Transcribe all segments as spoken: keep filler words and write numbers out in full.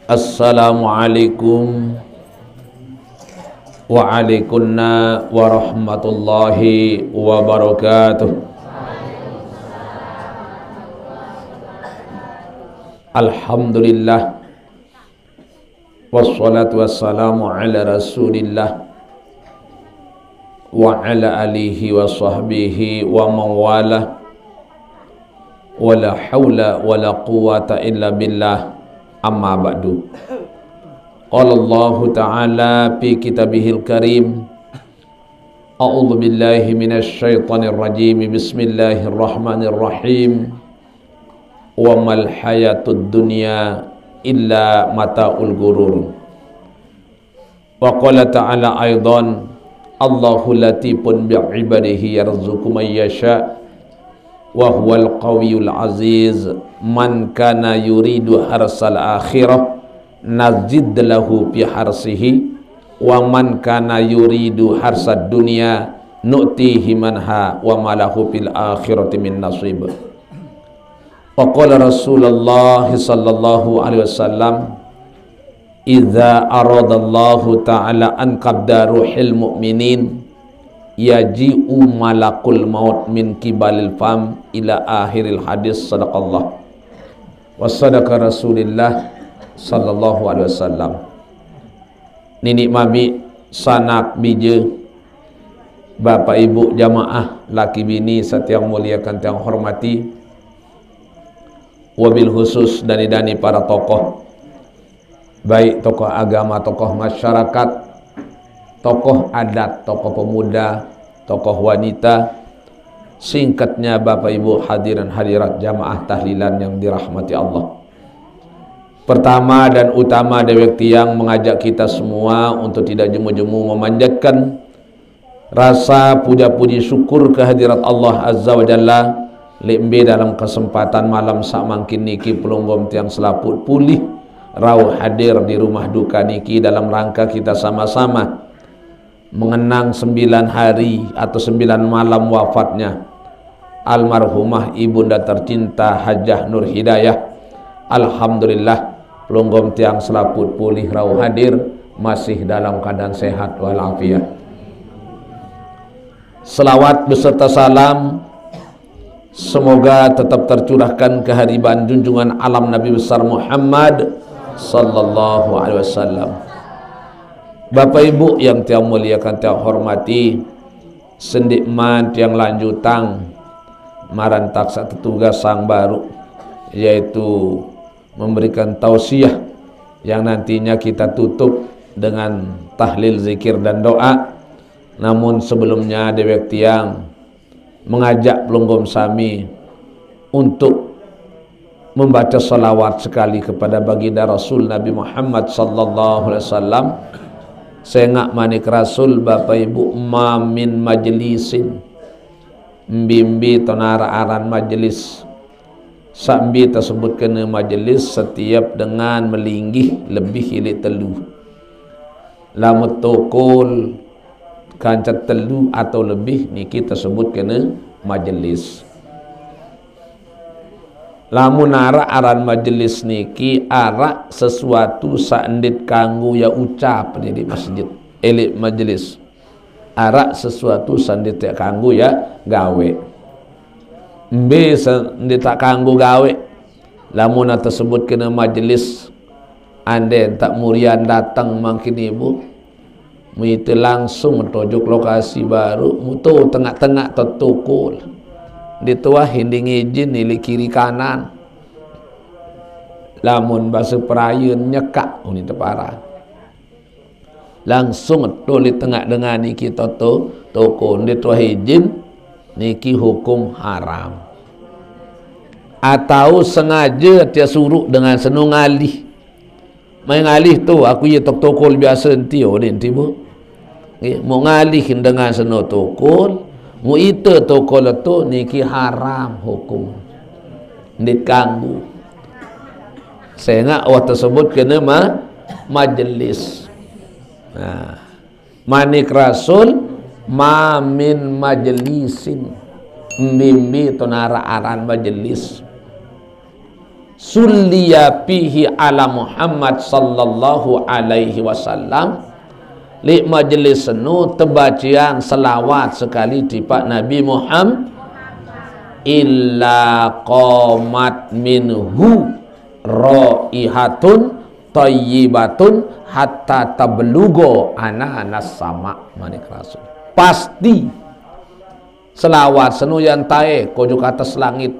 Assalamualaikum waalaikumna warahmatullahi wabarakatuh. Alhamdulillah, wassalatu wassalamu ala Rasulillah wa ala alihi wa sahbihi wa mawala. Wala haula wala quwwata illa billah. Amma ba'du. Qala Allahu ta'ala fi kitabihil karim, a'udzu billahi minasy syaithanir rajim. Bismillahirrahmanirrahim. Wa mal hayatud dunya illa mataul ghurur. Wa qala ta'ala aidan, Allahu latifun bi ibadihi yarzuqu man yasha wa huwal qawiyul aziz. Man kana yuridu harsal akhirah nazid lahu fi harsihi, wa man kana yuridu harsad dunya nu'tihi manha wa ma lahu fil akhirati min nasib. Wa qala Rasulullah sallallahu alaihi wasallam, idza aradallahu ta'ala an qabda ruhil mu'minin yaji'u malakul maut min kibalil fam ila akhiril hadis. Sadaqallah wa sadaqa Rasulillah sallallahu alaihi wasallam. Nini mami, sanak bije, bapak ibu jamaah, laki bini satiang muliakan tiang hormati, wabil khusus dani-dani para tokoh, baik tokoh agama, tokoh masyarakat, tokoh adat, tokoh pemuda, tokoh wanita, singkatnya bapak ibu hadirin hadirat jamaah tahlilan yang dirahmati Allah. Pertama dan utama, dewek tiang mengajak kita semua untuk tidak jemu-jemu memanjatkan rasa puja-puji syukur ke hadirat Allah Azza wa Jalla, lembe dalam kesempatan malam samangkin niki pelunggom tiang selaput pulih rauh hadir di rumah duka niki dalam rangka kita sama-sama mengenang sembilan hari atau sembilan malam wafatnya almarhumah ibunda tercinta Hajah Nur Hidayah. Alhamdulillah, pelunggom tiang selaput pulih rauh hadir, masih dalam keadaan sehat walafiat. Selawat beserta salam semoga tetap tercurahkan kehariban junjungan alam Nabi besar Muhammad sallallahu alaihi wasallam. Bapak Ibu yang tiang muliakan, tiang hormati, sendik man tiang lanjutang marantak sa tetugas sang baru, yaitu memberikan tausiah yang nantinya kita tutup dengan tahlil, zikir, dan doa. Namun sebelumnya, dewek tiang mengajak pelunggom sami untuk membaca salawat sekali kepada baginda Rasul Nabi Muhammad sallallahu alaihi wasallam. Sengak manik Rasul, Bapak Ibu, ma min majlisin, mbi-mbi tonara aran majelis. Sambi tersebut kena majelis setiap dengan melinggih lebih ilik telu. Lamun tokol kanca telu atau lebih niki tersebut kena majelis. Lamun arak aran majelis niki arak sesuatu sandit kanggo ya ucap di masjid, elik majelis. Arak sesuatu sandit tak kanggo ya gawe. Mbe sandit tak kanggo gawe. Lamun tersebut kena majelis, ande tak murian datang mangkin ibu, muite langsung tojuk lokasi baru, mutu tengah-tengah tetokol. Dituah hinding izin nili kiri kanan. Lamun basa perayun nyekak uni tepara. Langsung tuli tengah dengan niki toto tokol dituah izin, niki hukum haram. Atau sengaja tia suruh dengan seno ngalih. Mai ngalih tu, aku ye tok tokol biasa enti, oh, enti bu. Nggih, mau ngalih dengan seno tokol, mau ite tokol tu niki haram hukum. Ndik kanggu. Sehingga awak tersebut kena ma majelis. Nah, manik Rasul, ma min majelisin. Mbi-mbi tu nara aran majelis. sulliya fihi ala Muhammad sallallahu alaihi wasallam, leq majelis seno tebacean selawat sekali tipaq Nabi Muhammad, illa qamat minhu raihatun thayyibatun hatta tablugha ananas sama, manik Rasul. Pasti selawat seno yan tae kojuk atas langit,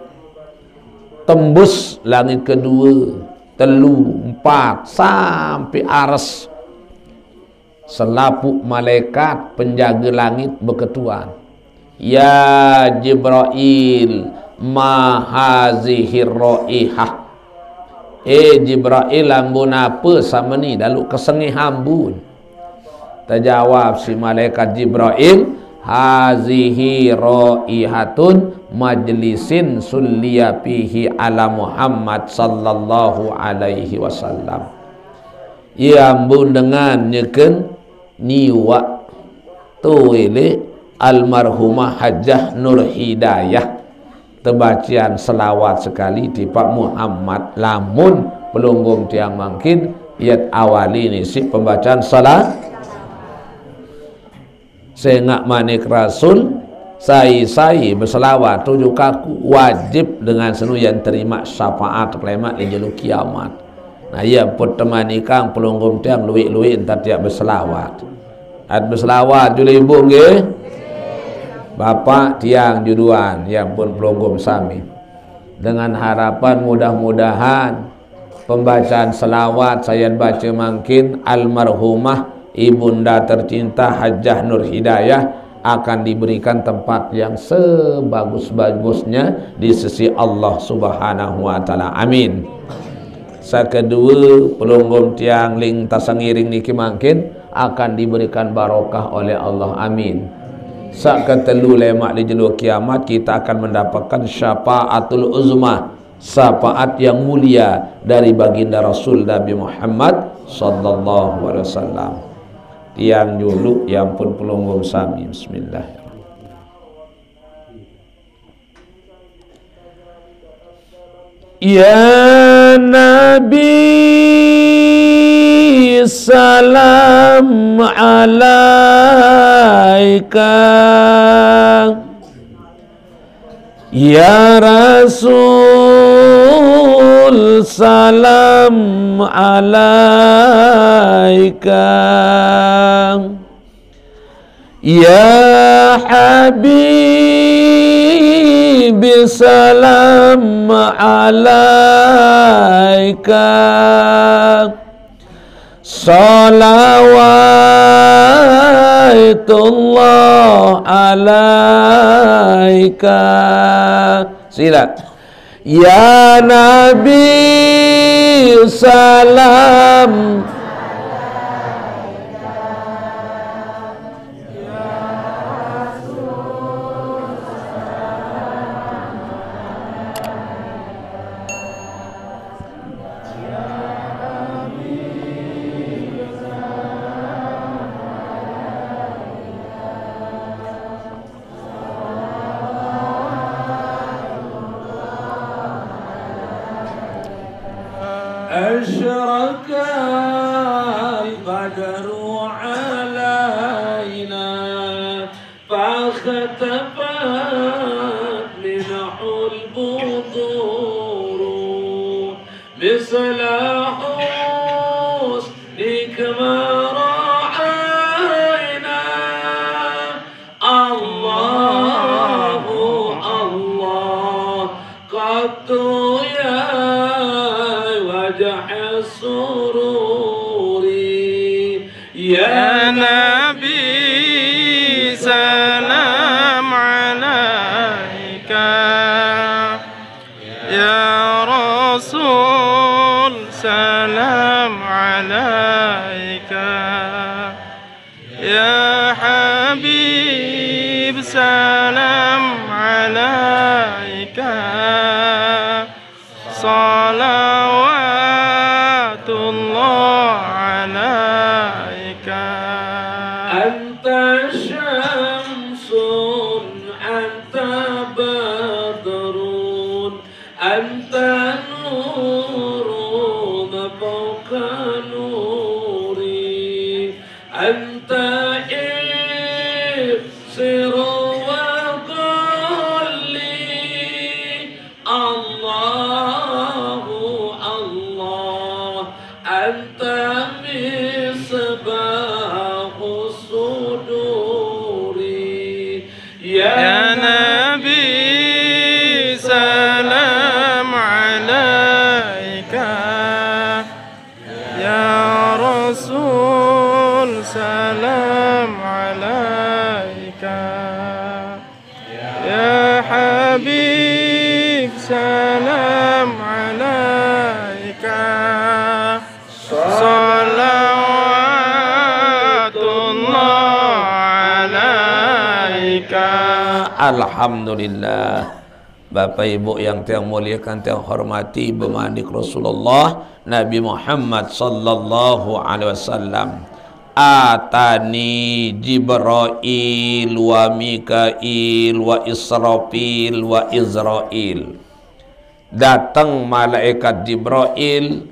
tembus langit kedue, telu, empat, sampe ares. Selapuq malaekat penjage langit beketuan, "Ya Jibril, ma hazihi raihah?" "Eh Jibril, ambun ape sameni daluq kesengih ambun?" Tejawab siq malaekat Jibril, "Hazihi raihatun majlisin sulliya fihi ala Muhammad sallallahu alaihi wasallam." Ie ambun dengan nyeken niwaq toe leq almarhumah Hajah Nur Hidayah tebacean selawat sekali tipaq Muhammad. Lamun pelungguh tiang mangkin, yat awali nisiq pembacaan salat. Sengaq manik Rasul, "Sai-sai beselawat ojok Aku, wajib dengan seno yan terimaq syafaat kelemaq leq jelo kiamat." Nah, ie pun temanikang pelungguh tiang lueq-lueq entan tiang beselawat. At beselawat julu ibu nggih. Bapak tiang juduan, ie pun pelungguh sami. Dengan harapan mudah-mudahan pembacaan selawat sai bace mangkin almarhumah Ibunda tercinta Hajah Nur Hidayah akan diberikan tempat yang sebagus-bagusnya di sisi Allah Subhanahu wa Ta'ala. Amin. Saq kedue, pelungguh tiang leq entan saq ngiring niki mangkin akan diberikan barokah oleh Allah. Amin. Saq ketelu, lemaq leq jelo kiamat kita akan mendapatkan syafaatul uzma, syafaat yang mulia dari baginda Rasul Nabi Muhammad sallallahu alaihi wasallam. Tiang julu, ie pun pelungguh sami. Bismillahirrahmanirrahim. Ya Nabi, salam alaika. Ya Rasul, salam alaika. Ya Habib, salam alaika. Salawatullah alaika. Sila. Ya Nabi, salam. أشرق القدر علينا فاختفت منه البدور مثل حسنك ما رأينا الله الله قط يا وجه السرور يا نبي سلام عليك يا رسول سلام عليك يا حبيب سلام عليك صلوات الله عليك أنت شمس أنت بدر أنت نور يا نبي سلام عليك، يا رسول سلام عليك، يا حبيب سلام عليك، صلوات الله عليك. Alhamdulillah. Bapak Ibu yang tiang muliakan, tiang hormati, bemanik Rasulullah Nabi Muhammad sallallahu alaihi wasallam. Atani Jibrail wa Mikail wa Israfil wa Izrail. Datang malaikat Jibrail,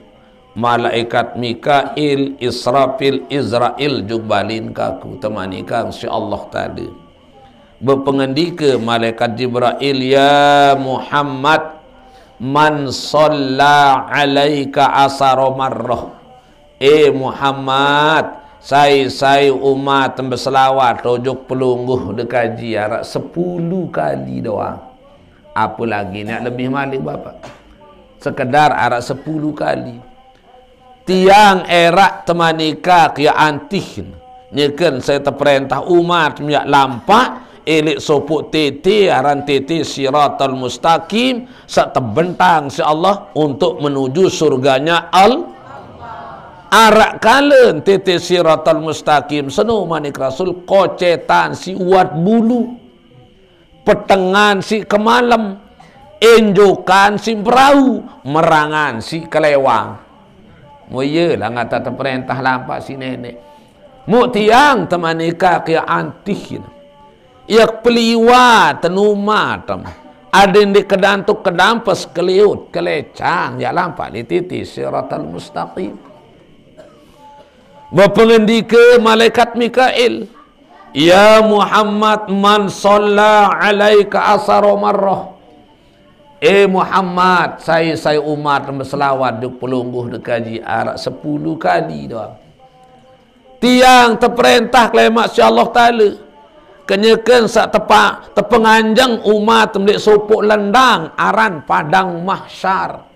malaikat Mikail, Israfil, Izrail jug balin kaku, temani kang si Allah Taala. Bepengendika malaikat Jibrail, "Ya Muhammad, man shalla alaika asara marrah." Eh Muhammad, sai-sai umat beselawat ojok pelungguh dekaji arak sepuluh kali doang. Apalagi nak lebih malik, Bapak. Sekedar arak sepuluh kali. Tiang erak temanika kia antih. Nyeken saya teperintah umat miak lampak, elik sopok tete, aran tete siratal mustaqim, sak tebentang si Allah untuk menuju surganya Al. Arak kalen tete siratal mustaqim, seno manik Rasul, kocetan si uat bulu, petengan si kemalem, enjokan si perahu, merangan si kelewang. Mo iyalah ngata teperintah lampak si nenek. Muk tiang temanika kia antih. Ia peliwa tenumat. Adin di kedantuk kedampes keliut kelecang, ya lampak di titi siratal mustaqim. Bepengendika malaikat Mikail, "Ya Muhammad, man shalla alaika asara marrah." Eh Muhammad, sai-sai umat beselawat duk pelungguh dekaji arak sepuluh kali doang. Tiang teperintah kelemak si Allah Taala. Kenyeken sak tepak tepenganjeng umat melik sopok lendang aran padang mahsyar.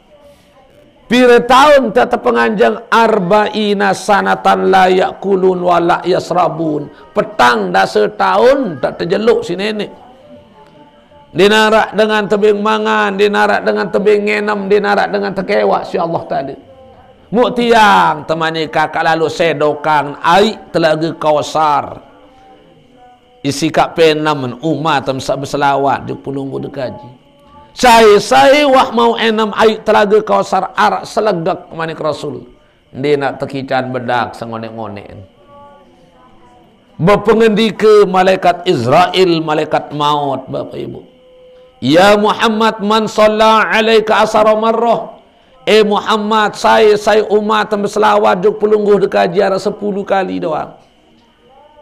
Pira taun te tepenganjeng? Arba'ina sanatan la yakulun wa la yasrabun. Petang dasa taun tak tejeluk si nenek. Dinarak dengan tebing mangan, dinarak dengan tebing ngenem, dinarak dengan tekewak si Allah Taala. Muk tiang temani kakak lalu sedokang ai telaga Kausar. Isi kak penem umat tem sak beselawat di pelunggu dekaji. Sai-sai wah mau enem ai telaga Kausar arak selegek manik Rasul. Ndi nak tekican bedak sengonek-ngonek. Bepengendika malaikat Israel, malaikat maut, Bapak Ibu. Ya Muhammad, man shalla alaika asara marrah. Eh Muhammad, sai-sai umat tem beselawat juk pelungguh dekaji arak sepuluh kali doang.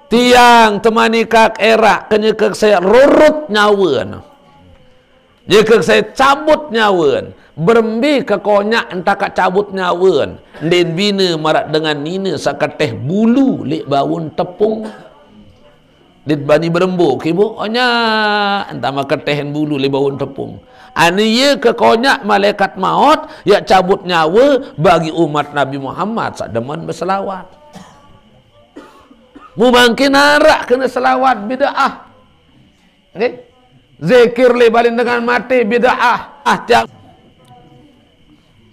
Tiang temani kak erak kenyekek saya rurut nyawa. Jika saya cabut nyawa, berembi ke konyak entah kak cabut nyawa, ndin bina marak dengan nina saketeh bulu lik baun tepung. Dit bani berembu kibu, onya entah maketeh bulu lik baun tepung. Ani ye ke konyak malaikat maut, yak cabut nyawa bagi umat Nabi Muhammad sak demen beselawat. Mu mangkin arak kena selawat bid'ah. Nggih. Zikir li balin dengan mati bid'ah. Ah tiang.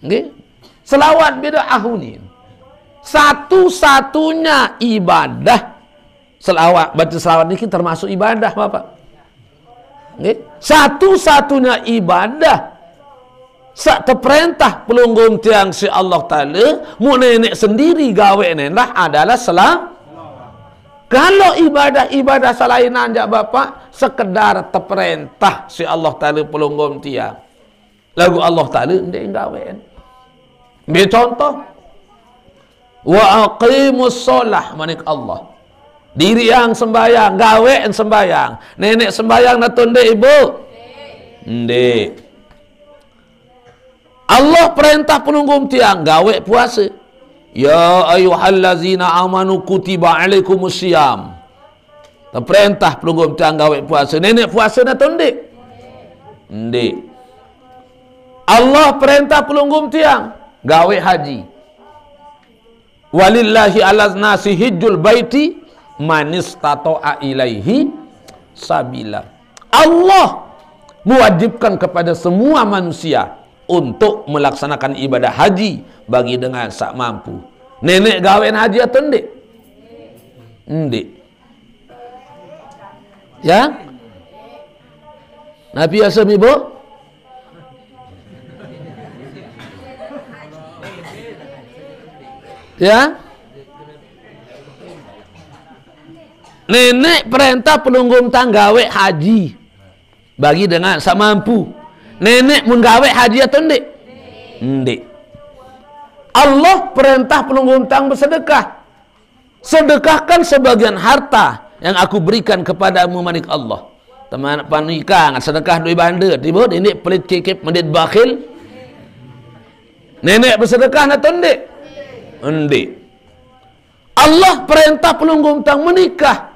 Nggih. Selawat bid'ah unin. Satu-satunya ibadah selawat, baca selawat niki termasuk ibadah, Bapak. Nggih. Satu-satunya ibadah sak teperintah pelunggum tiang si Allah Taala, mu nenek sendiri gawe nendah adalah selam. Kalau ibadah-ibadah selainan jak Bapak, sekedar teperintah si Allah Taala pelunggum tiang. Lagu Allah Taala ndek gawe. Ambil contoh. Wa aqimus shalah manik Allah. Diri yang sembayang, gawe sembayang. Nenek sembayang natun ndek ibu? Ndek. Allah perintah penunggum tiang gawe puasa. Ya ayyuhallazina amanu kutiba alaikumus siyam. Teperintah pelungguh tiang gawe puasa. Nenek puasa na tu ndik? Ndik. Allah perintah pelungguh tiang gawe haji. "Walillahi ala nasi hijjul baiti manistato'a ilaihi sabila." Allah mewajibkan kepada semua manusia untuk melaksanakan ibadah haji bagi dengan sak mampu. Nenek gawean haji atau ndik? Ndik. Ya? Nabi Yusuf, Ibu? Ya? Nenek perintah pelungguh tiang gawe haji bagi dengan sak mampu. Nenek mun gawe haji atau ndik? Ndik. Allah perintah pelungguh tiang bersedekah. "Sedekahkan sebagian harta yang aku berikan kepadamu," manik Allah. Teman panikah sedekah duit banda, tiba ini pelit kikip mendit bakhil. Nenek bersedekah na tu ndik? Ndik. Allah perintah pelungguh tiang menikah.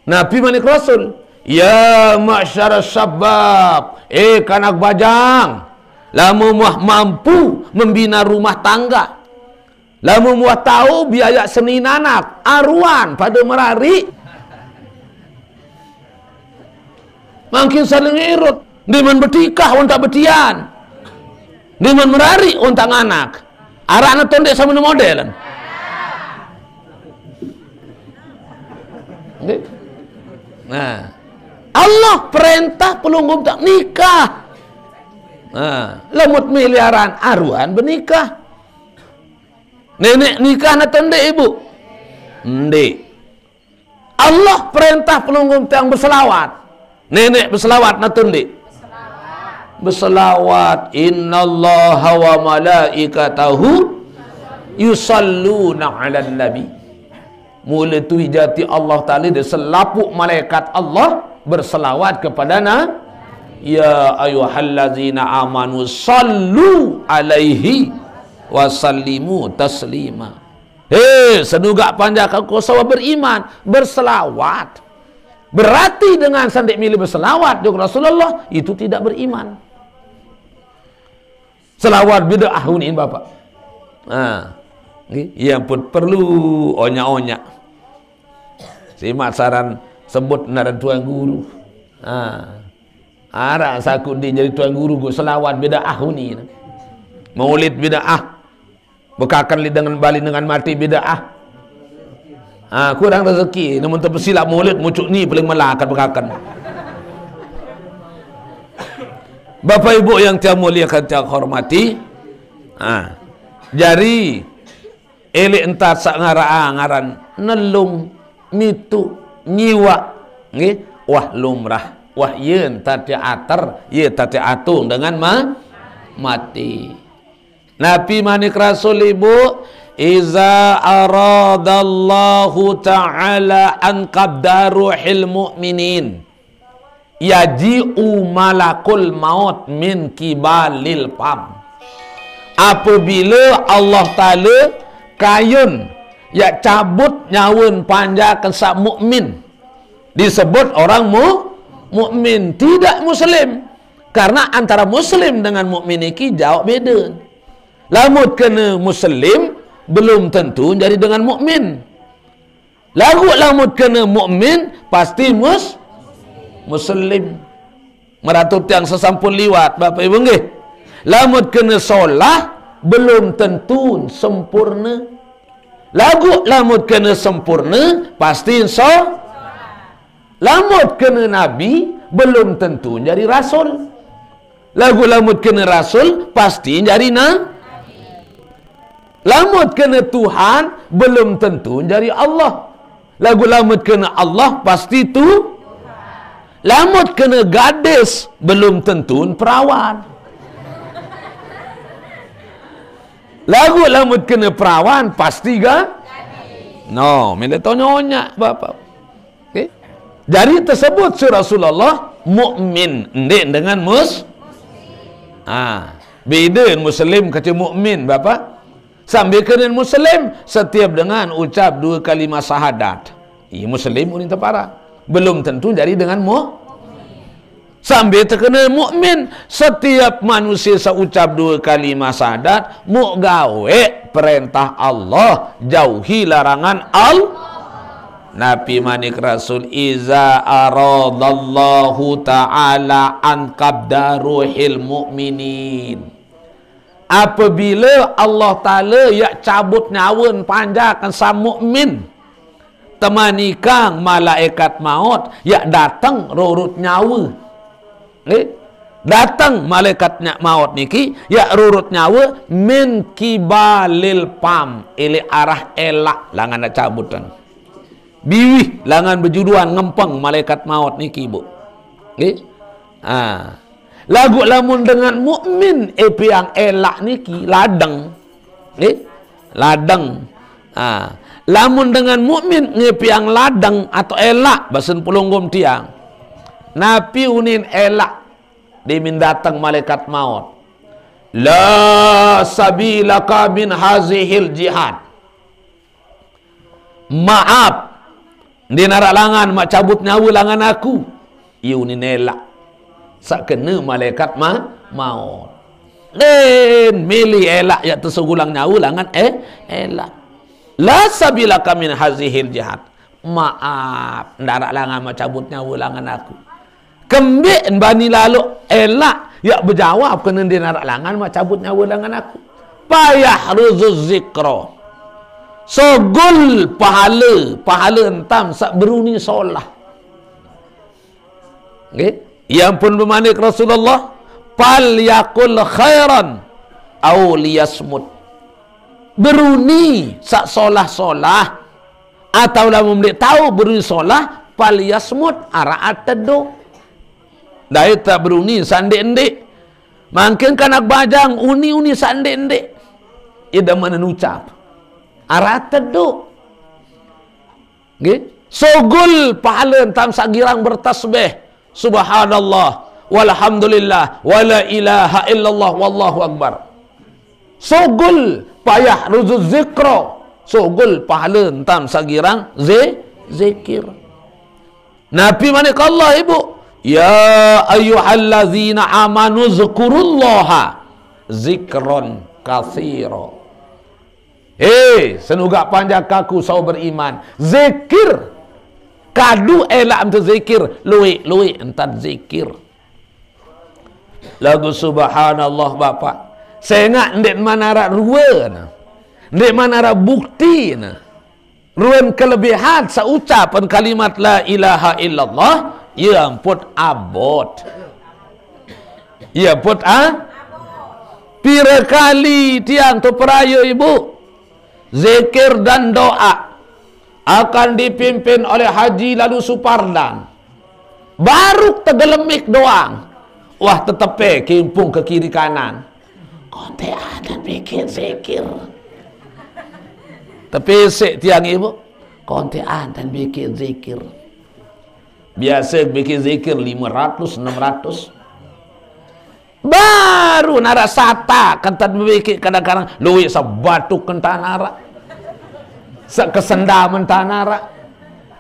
Nabi manik Rasul, "Ya ma'syara syabab, eh kanak bajang, lamun muah mampu membina rumah tangga, lamun muah tahu biaya seni nanak, aruan pada merari." Makin saling irut. Diman betikah untak betian. Diman merari untak nganak. Arak na tu ndik sama model. Nggih. Nah, Allah perintah pelungguh tiang nikah. Nah, lemut miliaran aruan benikah. Nenek nikah na tu ndik, Ibu? Ndik. Allah perintah pelungguh tiang berselawat. Nenek berselawat na tu ndik? Berselawat, "Innallaha wa malaikatahu yusalluna 'alan nabi." Mula tu jati Allah Taala dan selapuh malaikat Allah berselawat kepada na. "Ya ayyuhallazina amanu sallu alaihi wa sallimu taslima." Hei, senugak panjak aku sawa beriman, berselawat. Berarti dengan sandik milih berselawat juga Rasulullah, itu tidak beriman. Selawat bid'ah huniin Bapak. Nah, nggih, yang pun perlu onyak-onyak. Simak saran sebut naran Tuan Guru. Nah, arak saku di jadi Tuan Guru, gu selawat bid'ah huniin. Maulid bid'ah. Bekakan li dengan bali dengan mati bid'ah. Ha, kurang rezeki. Namun terpesilap maulid mucuk ni paling melakat bekakan. Bapak Ibu yang tiang muliakan, tiang hormati. Ha, jari elek entat sak ngaraa ngaran nelung, mitu, nyiwak. Nggih, wah lumrah. Wah, ye entat teater, ye entat teatung dengan ma-, mati. Nabi manik Rasul, Ibu, "Iza aradallahu ta'ala an qabda ruhil mu'minin, yaji'u malakul maut min kibalil pam." Apabila Allah Taala kayun ya cabut nyawa panjak ke sak mukmin, disebut orang mu-, mukmin, tidak muslim. Karena antara muslim dengan mukmin iki jauh beda. Lamun kena muslim, belum tentu jadi dengan mukmin. Lagu lamun kena mukmin, pasti mus-, muslim. Meratu tiang sesampun liwat, Bapak Ibu nggih. Lamun kena solah, belum tentu sempurna. Lagu lamun kena sempurna, pasti so-, lamun kena nabi, belum tentu jadi rasul. Lagu lamun kena rasul, pasti jadi na-, lamun kena Tuhan, belum tentu jadi Allah. Lagu lamun kena Allah, pasti tu. Lamun kena gadis, belum tentu perawan. Lagu lamun kena perawan, pasti ga? No, mila tonyonya, Bapak. Okey. Jadi tersebut si Rasulullah mukmin, ndik dengan mus-, ha, beda muslim kata mukmin, Bapak. Sambil kena muslim, setiap dengan ucap dua kalimah syahadat. Iya muslim ulin tepara. Belum tentu jadi dengan mu. Sambil terkena mukmin, setiap manusia seucap dua kalimah syahadat, muk gawe perintah Allah, jauhi larangan Allah. Nabi manik Rasul, "Iza aradallahu ta'ala an qabda ruhil mu'minin." Apabila Allah Ta'ala yak cabut nyawa panjakan sa mukmin, temanikang malaikat maut yak datang rurut nyawa. Eh? Datang malaikat nya-, maut niki yak rurut nyawa min kibalil pam, ili arah elak langan nak cabutan. Biwih langan bejuduan ngempeng malaikat maut niki, Bu. Nggih. Ha. Lagu lamun dengan mukmin epiang elak niki ladeng. Nggih. Ladeng. Ha. Lamun dengan mukmin ngepiang ladeng atau elak basen pelunggum tiang. Napi unin elak dimin datang malaikat maut. La sabilaka min hazihil jihad. Maaf, ndi narak langan mak cabut nyawa langan aku. Iu ni nelak. Sak kena malaikat ma maut. Den milih elak yak tersugulang nyawa langan eh elak. La sabilaka min hazihil jihad. Maaf, ndarak langan mak cabut nyawa langan aku. Kembik bani lalu elak yak bejawab kena ndi narak langan mak cabut nyawa langan aku. Payah ruzuz zikro. Sogol pahala, pahala entam sak beruni solah. Nggih. Yang pun bemanik Rasulullah, "Pal yakul khairan au liyasmut." Beruni sak solah-solah atau lamun ndik tahu beruni solah, pal yasmut, arak atedo. Dai tak beruni sandik-ndik. Mangkin kanak bajang uni-uni sandik-ndik. Ida mana nucap. Arak atedo. Nggih. Sogol pahala entam sak girang bertasbih. Subhanallah, walhamdulillah, wala ilaha illallah, wallahu akbar. Sogol payah ruzuz zikro. Sogol pahala entam sak girang zi-, zikir. Nabi manik Allah, Ibu, "Ya ayyuhallazina amanu zkurullaha zikron katsira." Hei, senugak panjak kaku sau beriman, zikir. Kadu elak ente zikir, luik-luik entan zikir. Lagu subhanallah, Bapak. Sengak ndik manarak rua na. Ndik manarak bukti na. Ruan kelebihan seucapan kalimat la ilaha illallah, ya ampun abot. Ya ampun, ah? Pira kali tiang tu peraya, Ibu? Zikir dan doa akan dipimpin oleh Haji Lalu Supardan. Baru tegelemik doang. Wah, tetepe kimpung ke kiri kanan. Kontean dan bikin zikir. Tepesek tiang, Ibu. Kontean dan bikin zikir. Biasa bikin zikir lima ratus, enam ratus. Baru narak sata kentan bebekik kadang-kadang luik sebatuk kentan narak. Sekesenda mentan narak.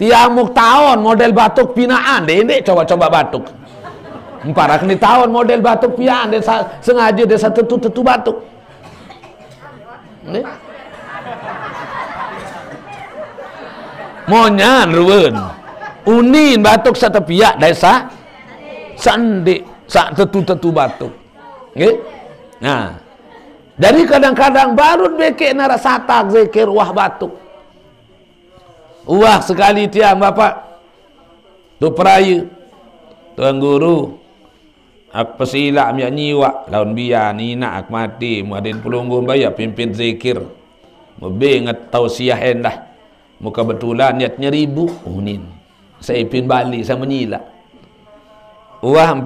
Tiamuk taon model batuk pinaan, dek, dek, coba-coba batuk. Empara keni taon model batuk piaan, dek, sa-, sengaja dek sa tetu-tetu batuk. Nggih. Monyan ruwen. Unin batuk satepiak dai sa, sandik, sa tetu-tetu batuk. Nggih. Nah. Jadi kadang-kadang baru bekek narak satak zikir wah batuk. Wah sekali tiang, Bapak. Tu peraya. Tuan Guru, aku pesilak miak nyiwak laun bian inak aku mati, muadin pelunggu baya pimpin zikir. Mebe ngetau siah endah. Muka betulan niat nyeribu unin. Saya ipin balik sama nyilak. Wah,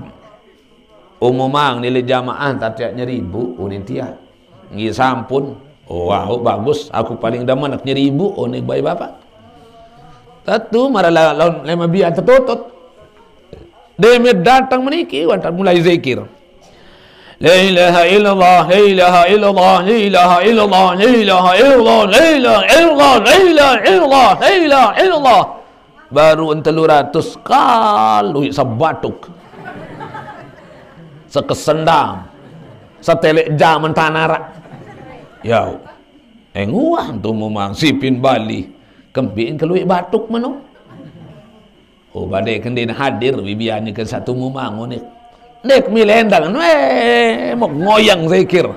umumang nilai jamaah tatiak nyeribu unin tiak. Ngi sampun. Wah, oh, bagus. Aku paling demen aku nyeribu unin bayi bapak. Tentu marah la-, laun lema biar tertutup. Demit datang meniki, wantan mulai zikir. La ilaha illallah, la ilaha illallah, la ilaha illallah, la ilaha illallah, la ilaha illallah, la ilaha illallah, la ilaha illallah. Baru telu ratus kaluik sebatuk. Sekesendam. Setelek jam entan arak. Yau. Enguah tu memang sipin Bali. Kempin keluik batuk meno. Oh, badai kendin hadir, bibiannya ke satu memang ni. Dek mi lendang, weh, mau ngoyang zikir.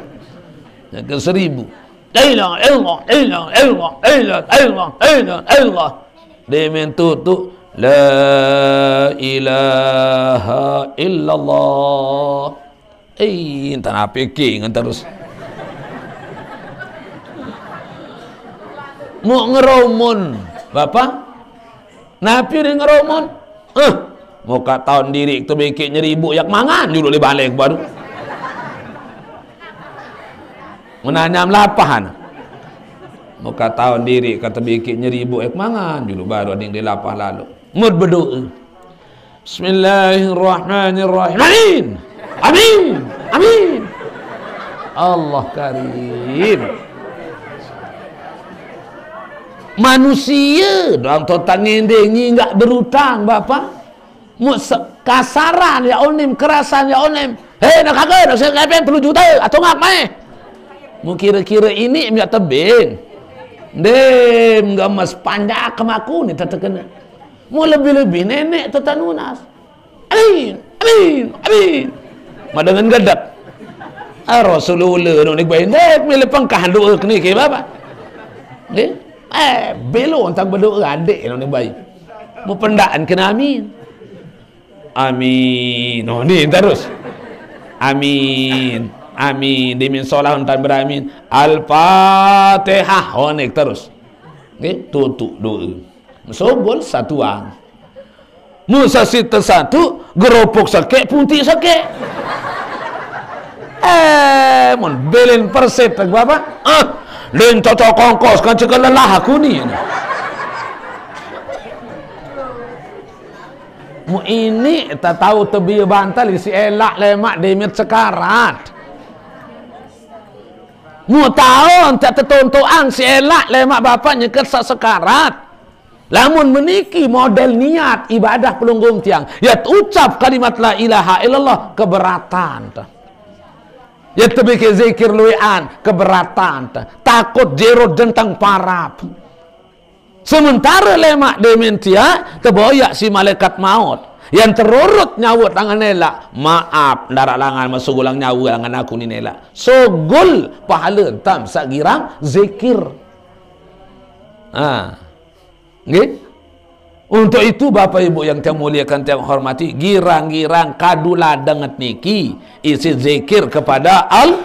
Yang ke seribu. La ilaha illallah, la ilaha illallah, la ilaha illallah, la ilaha illallah. Dia mintu tu, la ilaha illallah. Eh, entah apa king terus. Mau ngeromun, Bapak? Napi dia ngeromun? Eh, muka tahun diri tu bikin nyeribu yak mangan julu di balik baru. Menanyam lapahan. Muka tahun diri kata bikin nyeribu yak mangan julu baru ading di lapah lalu. Mut berdoa. Bismillahirrahmanirrahim. Amin. Amin. Amin. Allah Karim. Manusia doang totan ngendengi nggak berutang, Bapak. Mu se-, kasaran ya onim, kerasan ya onim. Hei, nak kagak, nak saya kepeng telu juta, atau ngap maeh? Mu kira-kira ini minyak tebing. Dem, gemes panjak kemaku ni tetekena. Mu lebih-lebih nenek tetanunas. Amin, amin, amin. Madangan gedek. Ah, Rasulullah nu ni bain dek milih pengkah doa kena ke bapa. Nggih? Eh, belo entang berdoa adik nu ni bain. Mu pendaan kena amin. Amin. Oh, ni terus. Amin. Amin. Dimin solah entang beramin. Al-Fatihah. Oh, ni terus. Nggih, tutup doa. Sobol satuan. Musa sita satu, geropok sekek, punti sekek. Eh, mun belin perset, apa? Ah, lain cocok kongkos, kan cekal lelah aku ni. Mu ini tak tahu tebia bantal isi elak lemak demit sekarat. Mu tahu tak tetontoan si elak lemak bapak nyeket sak sekarat. Lamun meniki model niat ibadah pelunggung tiang, ya ucap kalimat la ilaha illallah keberatan. Ya tebikir zikir luian keberatan. Takut jerut jentang parap. Sementara lemak demensia, teboyak si malaikat maut. Yang terurut nyawut tangan elak, maaf, ndarak langan masuk ulang nyawa langan aku ni elak. Sogol pahala tam sak girang zikir. Ha. Nggih? Untuk itu, Bapak Ibu yang saya muliakan, saya hormati, girang-girang kadu ladang nget niki isi zikir kepada al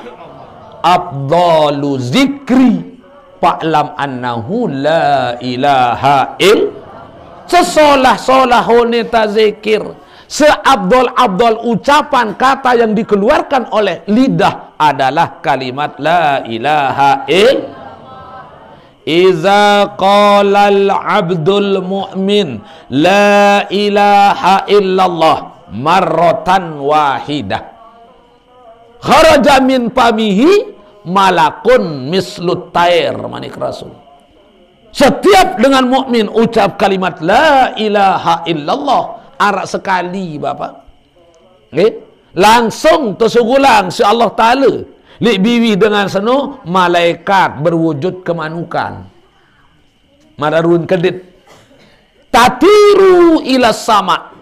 afdalu zikri fa'lam annahu la ilaha ill. Sesolah-solah honeta zikir, seabdol-abdol ucapan kata yang dikeluarkan oleh lidah adalah kalimat la ilaha ill. Iza qalal abdul mu'min la ilaha illallah marratan wahidah, kharaja min famihi malakun mislut tair, manik Rasul. Setiap dengan mukmin ucap kalimat la ilaha illallah arak sekali, Bapak. Nggih? Langsung tersugulang si Allah Taala. Lik biwih dengan seno malaikat berwujud kemanukan. Mararun kedit. Tatiru ila sama.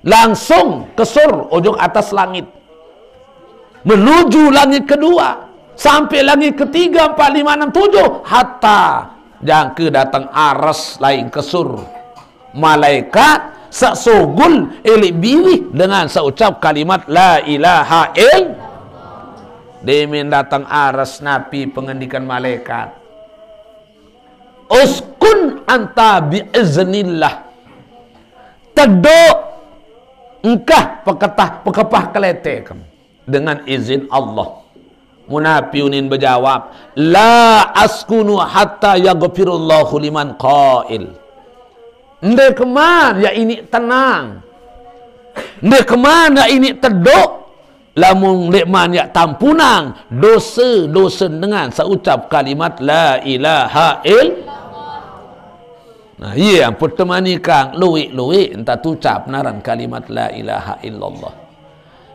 Langsung kesur ujung atas langit. Menuju langit kedua. Sampai langit ketiga, empat, lima, enam, tujuh. Hatta jangka datang aras lain kesur. Malaikat sak sogol elik biwih dengan sak ucap kalimat la ilaha ill. Demin datang aras napi pengendikan malaikat. Uskun anta bi iznillah. Teduk engkah peketah pekepah keletek dengan izin Allah. Munapi unin bejawab, la askunu hatta yaghfirullahu liman qail. Nde keman ya ini tenang. Nde keman ya ini teduk. Lamun nde man ya tampunang dosa-dosa dengan saucap kalimat la ilaha ill. Nah, iya, pun temani kang luik-luik, entah tucap naran kalimat la ilaha illallah.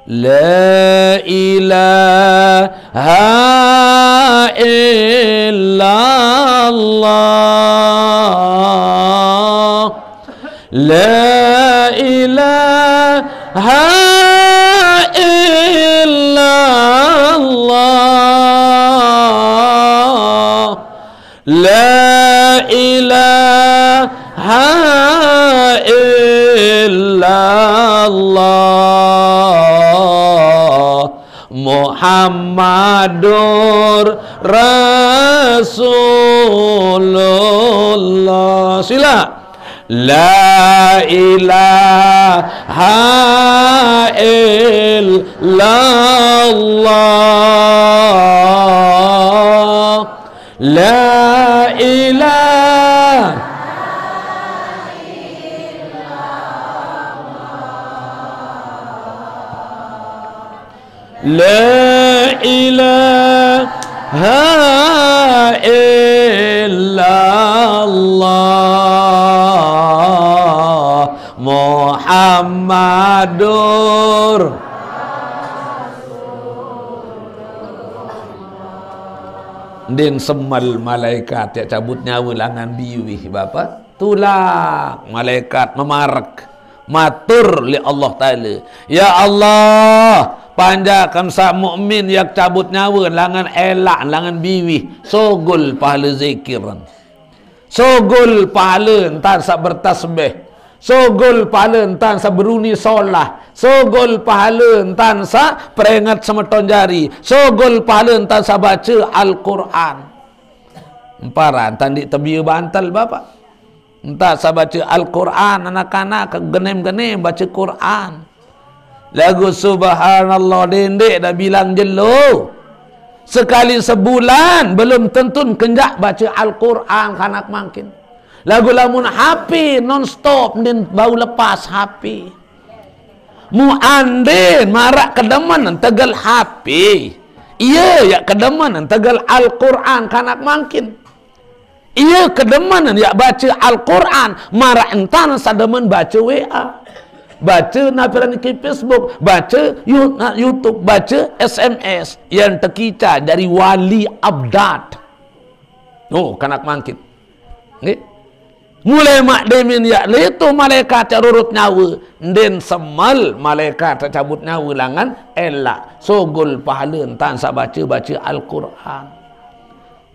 La ilaha illallah. La ilaha illallah. La ilaha illallah. Muhammadur Rasulullah. Sila. La ilaha illallah. La ilaha. La ilaha illallah Muhammadur. Ndin semel malaikat yak cabut nyawa langan biwih, Bapak. Tulak malaikat memarek. Matur li Allah Taala, "Ya Allah, panjakan sa mukmin yak cabut nyawa langan elak, langan biwih, sogol pahala zikiran. Sogol pahala entan sa bertasbih. Sogol pahala entan sa beruni solah. Sogol pahala entan sa peringat semeton jari. Sogol pahala entan sa baca Al-Quran." Empara entan dik tebia bantal, Bapak. Entah sa baca Al-Quran, anak-anak ke genem-genem baca Quran. Lagu subhanallah, dendek dah bilang jelo. Sekali sebulan, belum tentu kenjak baca Al-Quran kanak mangkin. Lagu lamun H P non-stop, ndin bau lepas H P. Mu andin marak kedemen tegel H P. Iya, yak kedemen tegel Al-Quran kanak mangkin. Iya kedemen yak baca Al-Quran, marak entan sa demen baca W A. Baca napiran ke Facebook, baca You-, na-, YouTube, baca S M S yang tekica dari wali abdad. Oh, kanak mangkin. Nggih. Mulai mak demin yak leto malaikat yak rurut nyawa, ndin semel malaikat yak cabut nyawa langan elak. Sogol pahala entan sa baca-baca Al-Quran.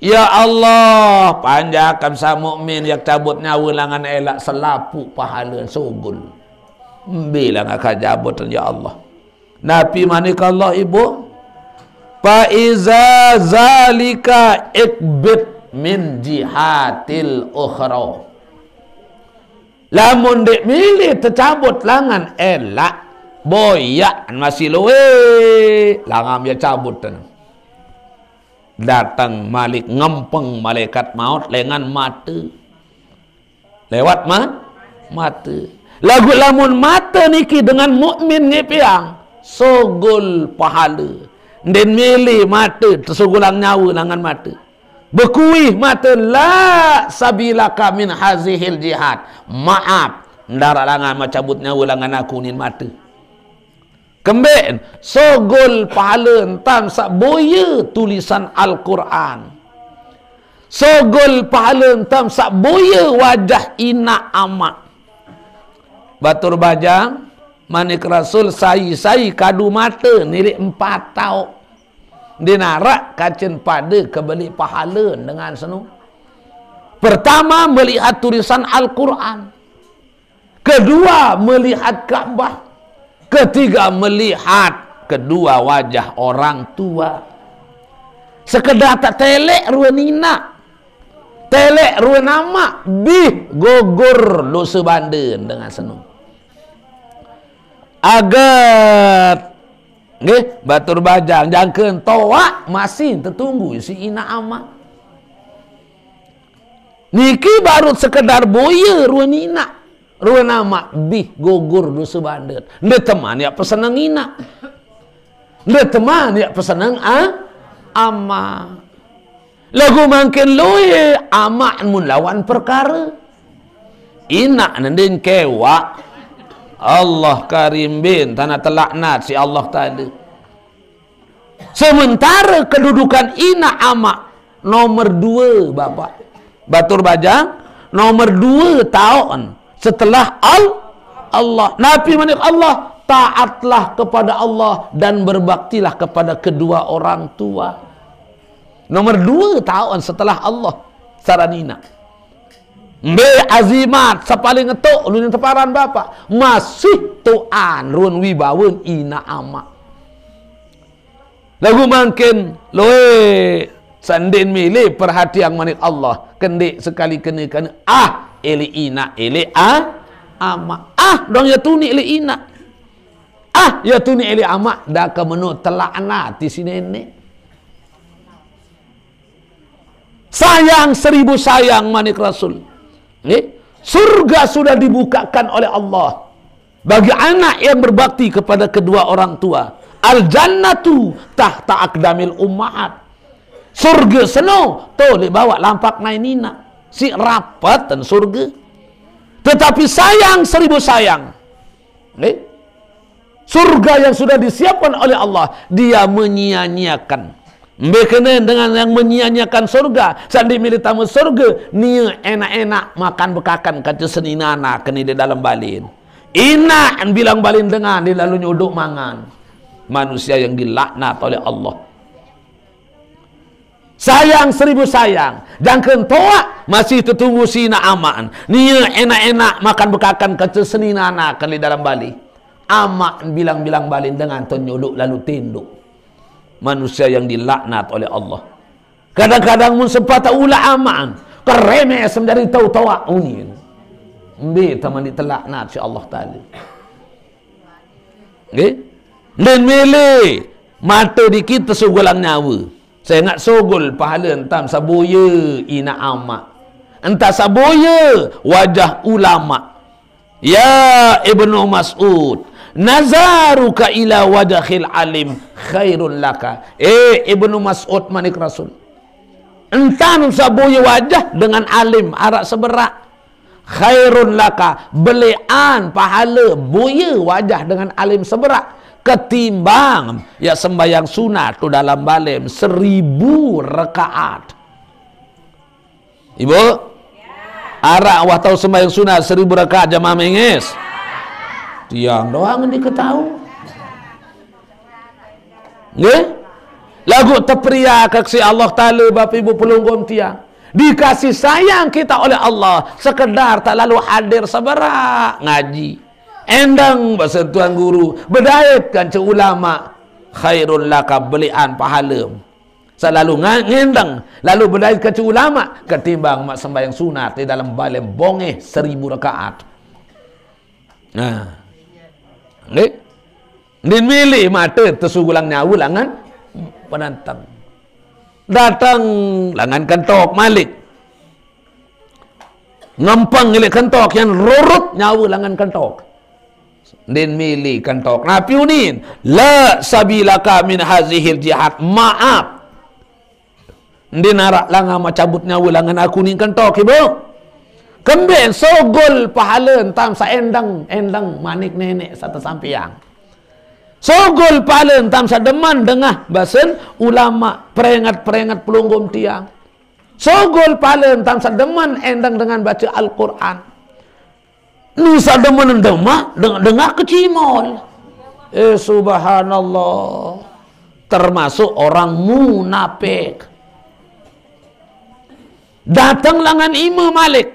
Ya Allah, panjakan sa mukmin yak cabut nyawa langan elak selapuk pahala sogol. Mbilang aka jabutan, ya Allah. Napi manik Allah, Ibu? "Fa iza zalika ikbit min jihatil ukhra." Lamun dik milih tecabut langan elak, boyak masih luwe, langan ya cabut. Datang malik ngempeng malaikat maut lengan mata. Lewat ma-, mata. Lagu lamun mata niki dengan mukmin ngipiang, sogol pahala. Ndin milih mata tesogolang nyawa langan mata. Bekuih mata, "La sabilaka min hazihil jihad." Maaf, ndarak langan macabut nyawa langan aku nin mata. Kembek, sogol pahala entam sak boya tulisan Al-Quran. Sogol pahala entam sak boya wajah inak amak. Batur bajang, manik Rasul sai-sai kadu mata nilik empat tau. Dinarak kacin pada kebeli pahala dengan senu. Pertama, melihat tulisan Al-Quran. Kedua, melihat Ka'bah. Ketiga, melihat kedua wajah orang tua. Sekedar tak telek rua ninak, telek rua namak, bih gugur dosa banden dengan senu. Agat, nggih, batur bajang, jangken toak masih tetunggu si inak amak. Niki baru sekedar boya rua ninak, rua namak, bih gugur dosa bandet. Nda teman yak peseneng inak. Nda teman yak peseneng a-, amak. Lagu mangkin luwe amak mun lawan perkara. Inak nendin kewak. Allah Karim bin, tanah telaknat si Allah Taala. Sementara kedudukan inak amak nomor dua, Bapak. Batur bajang, nomor dua taon setelah Al-, Allah. Nabi manik Allah, taatlah kepada Allah dan berbaktilah kepada kedua orang tua. Nomor dua taon setelah Allah, saran inak. Mbe azimat sapaling ngetuk ulun teparan Bapak, masih tuan run wibawen inak amak. Lagu mangkin loe sandin milih perhatian manik Allah, kendik sekali kena kena ah, elek inak, elek ah, amak. Ah, dong ya tuni elek inak. Ah, ya tuni elek amak, dah ke menu telaknat ti si nenek. Sayang seribu sayang, manik Rasul. Nggih? Surga sudah dibukakan oleh Allah bagi anak yang berbakti kepada kedua orang tua. Al-jannatu tahta aqdamil ummahat. Surga seno to lek bawak lampak nai ninak. Si rapatan surga. Tetapi sayang seribu sayang. Nggih? Surga yang sudah disiapkan oleh Allah, dia menyia-nyiakan. Mbe kene dengan yang menyia-nyiakan surga, sandi milih tamu surga, nia enak-enak makan bekakan kaca seninana kene di dalam balin. Inak bilang balin dengan di lalu nyodok mangan. Manusia yang dilaknat oleh Allah. Sayang seribu sayang, jangken toak masih tetunggu si inak amak. Nia enak-enak makan bekakan kaca seninana kene di dalam balin. Amak bilang-bilang balin dengan to nyodok lalu tinduk. Manusia yang dilaknat oleh Allah. Kadang-kadang mun sempat ulah amak, keremes menjadi tau toak unin. Mbe taman ditelaknat si Allah Taala. Nggih? Ndeqn mele mate dikit tesugulang nyawe. Sengaq sugul pahale entan saboya inaq amaq. Entan saboya wajah ulama. Ya Ibnu Mas'ud, nazaruka ila wajhil alim khairun laka. Eh, Ibnu Mas'ud, manik Rasul. Entan saboya wajah dengan alim araq seberaq. Khairun laka, beleqan pahale boya wajah dengan alim seberaq, ketimbang ya sembahyang sunat tu dalam balem seribu rakaat. Ibu? Araq wah tau sembahyang sunat seribu rakaat jamaah Menges? Tiang doang diketahu. Nggih? Laguq teperiak kasih Allah Taala, Bapak Ibu pelungguh tiang. Dikasih sayang kita oleh Allah, sekedar tak lalu hadir seberaq ngaji. Endeng base Tuan Guru, bedait kance ulama, khairul laka, beleqan pahale. Selalu nga-, ngendeng, lalu bedait kance ulama, ketimbang maq sembahyang sunat di dalam balem bongeh seribu rakaat. Nah. Nggih. Ndin mele mate tesugulang nyawe langan penantang. Dateng langan kentok malik. Ngempeng ngilik kentok, yan rurut nyawe langan kentok. Ndin mele kentok. Napi unin? La sabilaka min hazihil jihad. Maap. Ndin araq langan maq cabut nyawe langan aku nin kentok, Ibu. Kemben sugul pahale entan saq endeng, endeng manik neneq saq tesampeang. Sugul pahale entan saq demen dengah basen ulama, peringet-peringet pelungguh tiang. Sugul pahale entan saq demen endeng dengan bace Al-Qur'an. Ni saq demen dengah, deng-, dengah kecimol. Eh, subhanallah. Termasuk orang munafik. Dateng langan ime malik.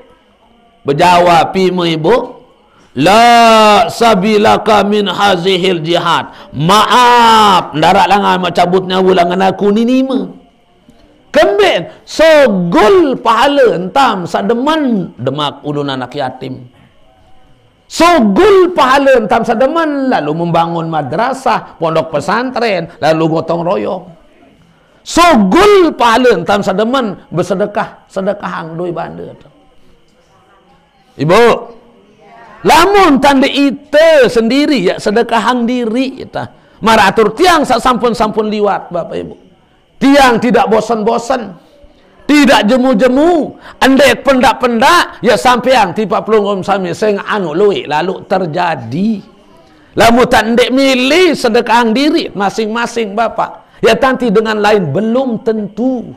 Bejawab ime, Ibu, "La sabilaka min hazihil jihad." Maap, ndaraq langan maq cabut nyawe langan aku nin ime. Kemben, sugul pahale entan saq demen demak ulun anak yatim. Sugul pahale entan saq demen lalu membangun madrasah, pondok pesantren, lalu gotong royong. Sugul pahale entan saq demen besedekah, sedekahang doi bande. Ibu, lamun tande ite sendiri ya sedekahang diri ita. Maraq atur tiang saq sampun-sampun liwat, Bapak Ibu. Tiang tidak bosen-bosen. Tidak jemu-jemu, ndek pendak-pendak, ya sampeang tipak pelungguh sami sing anu luik lalu terjadi. Lamun tak ndek milih sedekahang diri masing-masing, Bapak, ya tanti dengan lain belum tentu.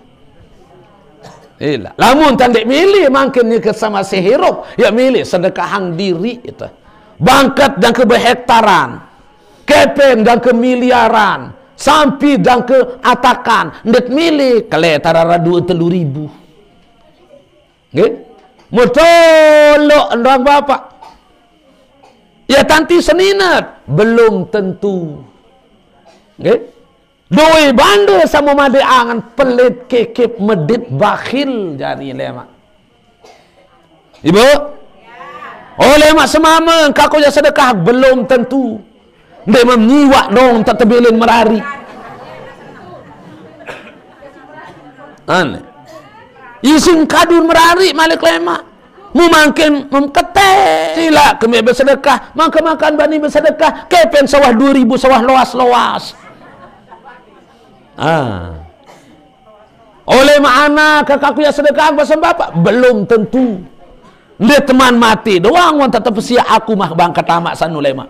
Ilah. Lamun tak ndek milih mangkin nyeke sama sehirup, ya milih sedekahang diri itu. Bangket jangke behektaran, kepen jangke miliaran, sampi jangke atakan, ndet milih kele tarara dua telu ribu. Nggih? Mutolok ndang Bapak. Ya tanti seninet, belum tentu. Nggih? Doi bande sama made angen, pelit, kekep, medit, bakhil, jari lemak. Ibu? Oleh mak semama, kaku ya sedekah, belum tentu. Nde menyiwak dong, tak tebilin merari. Aneh. Isin kadun merari malik lemak. Mu mangkin memkete. Sila kemi bersedekah, makan-makan bani bersedekah, kepen sawah dua ribu, sawah loas-loas. Ah. Oleh mak anak, ke kaku ya sedekah, pasang bapak, belum tentu. Nde teman mati doang, wan tetep sia aku mah bangkat amak sanu lemak.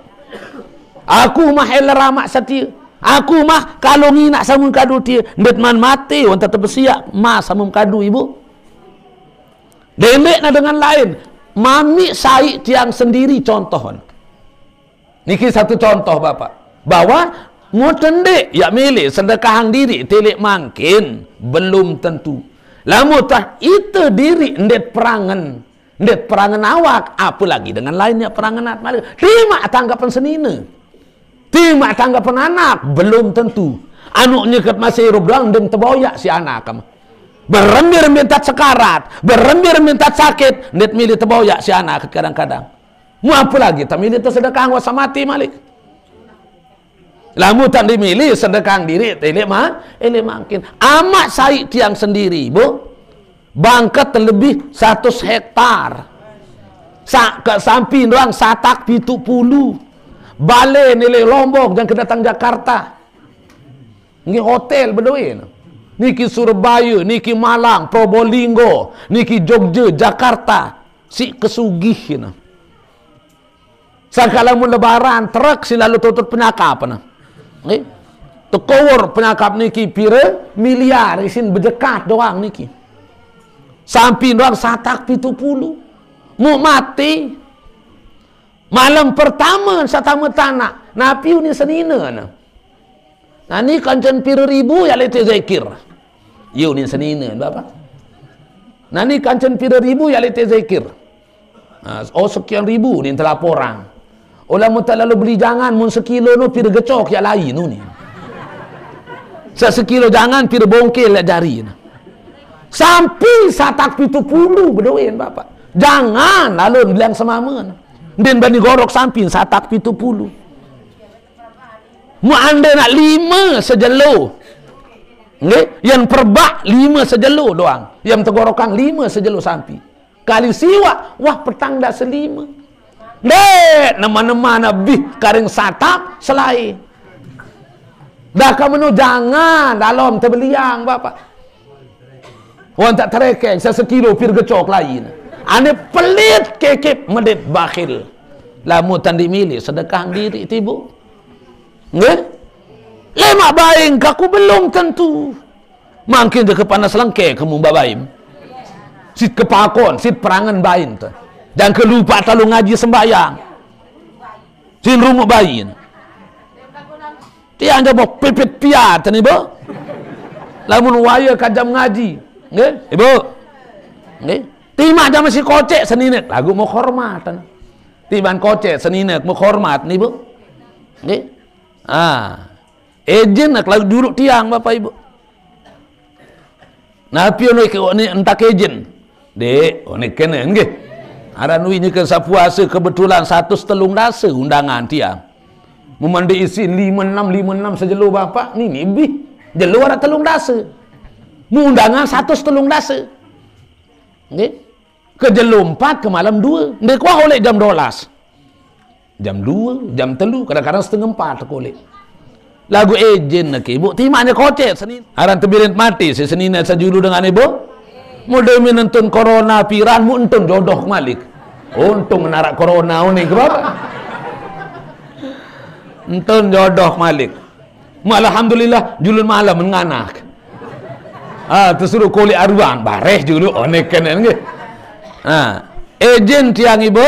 Aku mah eler amak satia. Aku mah kalau nginak samun kadu tia. Nde teman mati, wan tetep sia ma samun kadu, Ibu. Dendek na dengan lain. Mami sai tiang sendiri contoh. Niki satu contoh, Bapak. Bahwa ngoten dek, ya milih sedekahang diri, tilik mangkin, belum tentu. Lamun tah ite diri ndet perangen, ndet perangen awak, apalagi dengan lain ya perangen at malik. Timak tanggapan senine. Timak tanggapan anak, belum tentu. Anu nyeket masih hirup doang, ndem teboyak si anak. Berembir mintat sekarat, berembir mintat sakit, ndet milih teboyak si anak kadang-kadang. Mu apa lagi? Tak milih tersedekah, wasa mati malik. Lamun tak dimilih sedekah diri, ini mah, ini mangkin. Amat sai tiang sendiri, Bu. Bangket terlebih seratus hektar. Sa-, ke samping orang satak pitu puluh. Bale nilai Lombok yang kedatang Jakarta. Nggih hotel bedoe. Niki Surabaya, niki Malang, Probolinggo, niki Jogja, Jakarta. Si kesugih na. Sakala mun lebaran, truk si lalu tutut penyakap na. Nggih. Tekowor penyakap niki pire miliar isin bejekat doang niki. Samping doang satak pitu puluh. Mu mati. Malam pertama satama tanak. Napi uni senina na. Nani kancen pira ribu ya lete zikir. Yu ni senina, Bapak. Nani kancen pira ribu ya lete zikir. Nah, oh, sekian ribu ni telaporang. Olah mun tak lalu beli jangan, mun sekilo nu pira gecok ya lain nu ni. Sa sekilo jangan pira bongkel ya jari na. Sampai satak pitu puluh bedoin, Bapak. Jangan lalu bilang semama na. Din bani gorok samping satak pitu puluh. Mu ande nak lima sejelo. Nggih, yang perbak lima sejelo doang. Yang tegorokang lima sejelo sampi. Kali siwak, wah petang dah selima. Dek, nama-nama nabi karing satap selai. Dah kamu nu jangan, dalam terbeliang, Bapak. Wan tak terekeng, sesekilo pir gecok lain. Ane pelit, kekep, medit, bakhil. Lamun tan dimilih, sedekah diri tibu. Nggih? Lemak baing kaku belum tentu. Mangkin je kepanas lengke kamu babaim. Sit kepakon, sit perangan bain tu. Jangan kelupa talu ngaji sembahyang. Sin runguk bain. Tiang jabo pipit piat ni, Bu. Lamun waya kajam ngaji. Nggih, Ibu. Nggih. Timak jam si kocek seninek lagu mau hormatan. Tiban kocek seninek mau hormat ni, Bu. Nggih. Ah. Ejen nak lagu duduk tiang, Bapak Ibu. Napi ono ke ni entak ejen. Dek, ono kene nggih. Aran wi nyeke sapuase kebetulan seratus telung dasa undangan tiang. Memande isi lima enam, lima enam sejelo Bapak ni, ni bih. Jelo ada telung dasa. Mu undangan seratus telung dasa. Nggih. Ke jelo empat, ke malam dua. Ndeq wah oleh jam dua belas. Jam dua, jam telu, kadang-kadang setengah empat aku oleh. Lagu ejen niki, Bu, timaknya kocet, Senin. Aran tebirin mati, si Senin sajulu dengan Ibu. Mode min entun corona piran, mu entun jodoh malik. Untung narak corona ni ke bapak. Entun jodoh malik. Mu alhamdulillah, julun malam nganak. Ah, tersuruh kulit aruan, bareh julu, onek kenen ke. Ah, izin tiang ibu,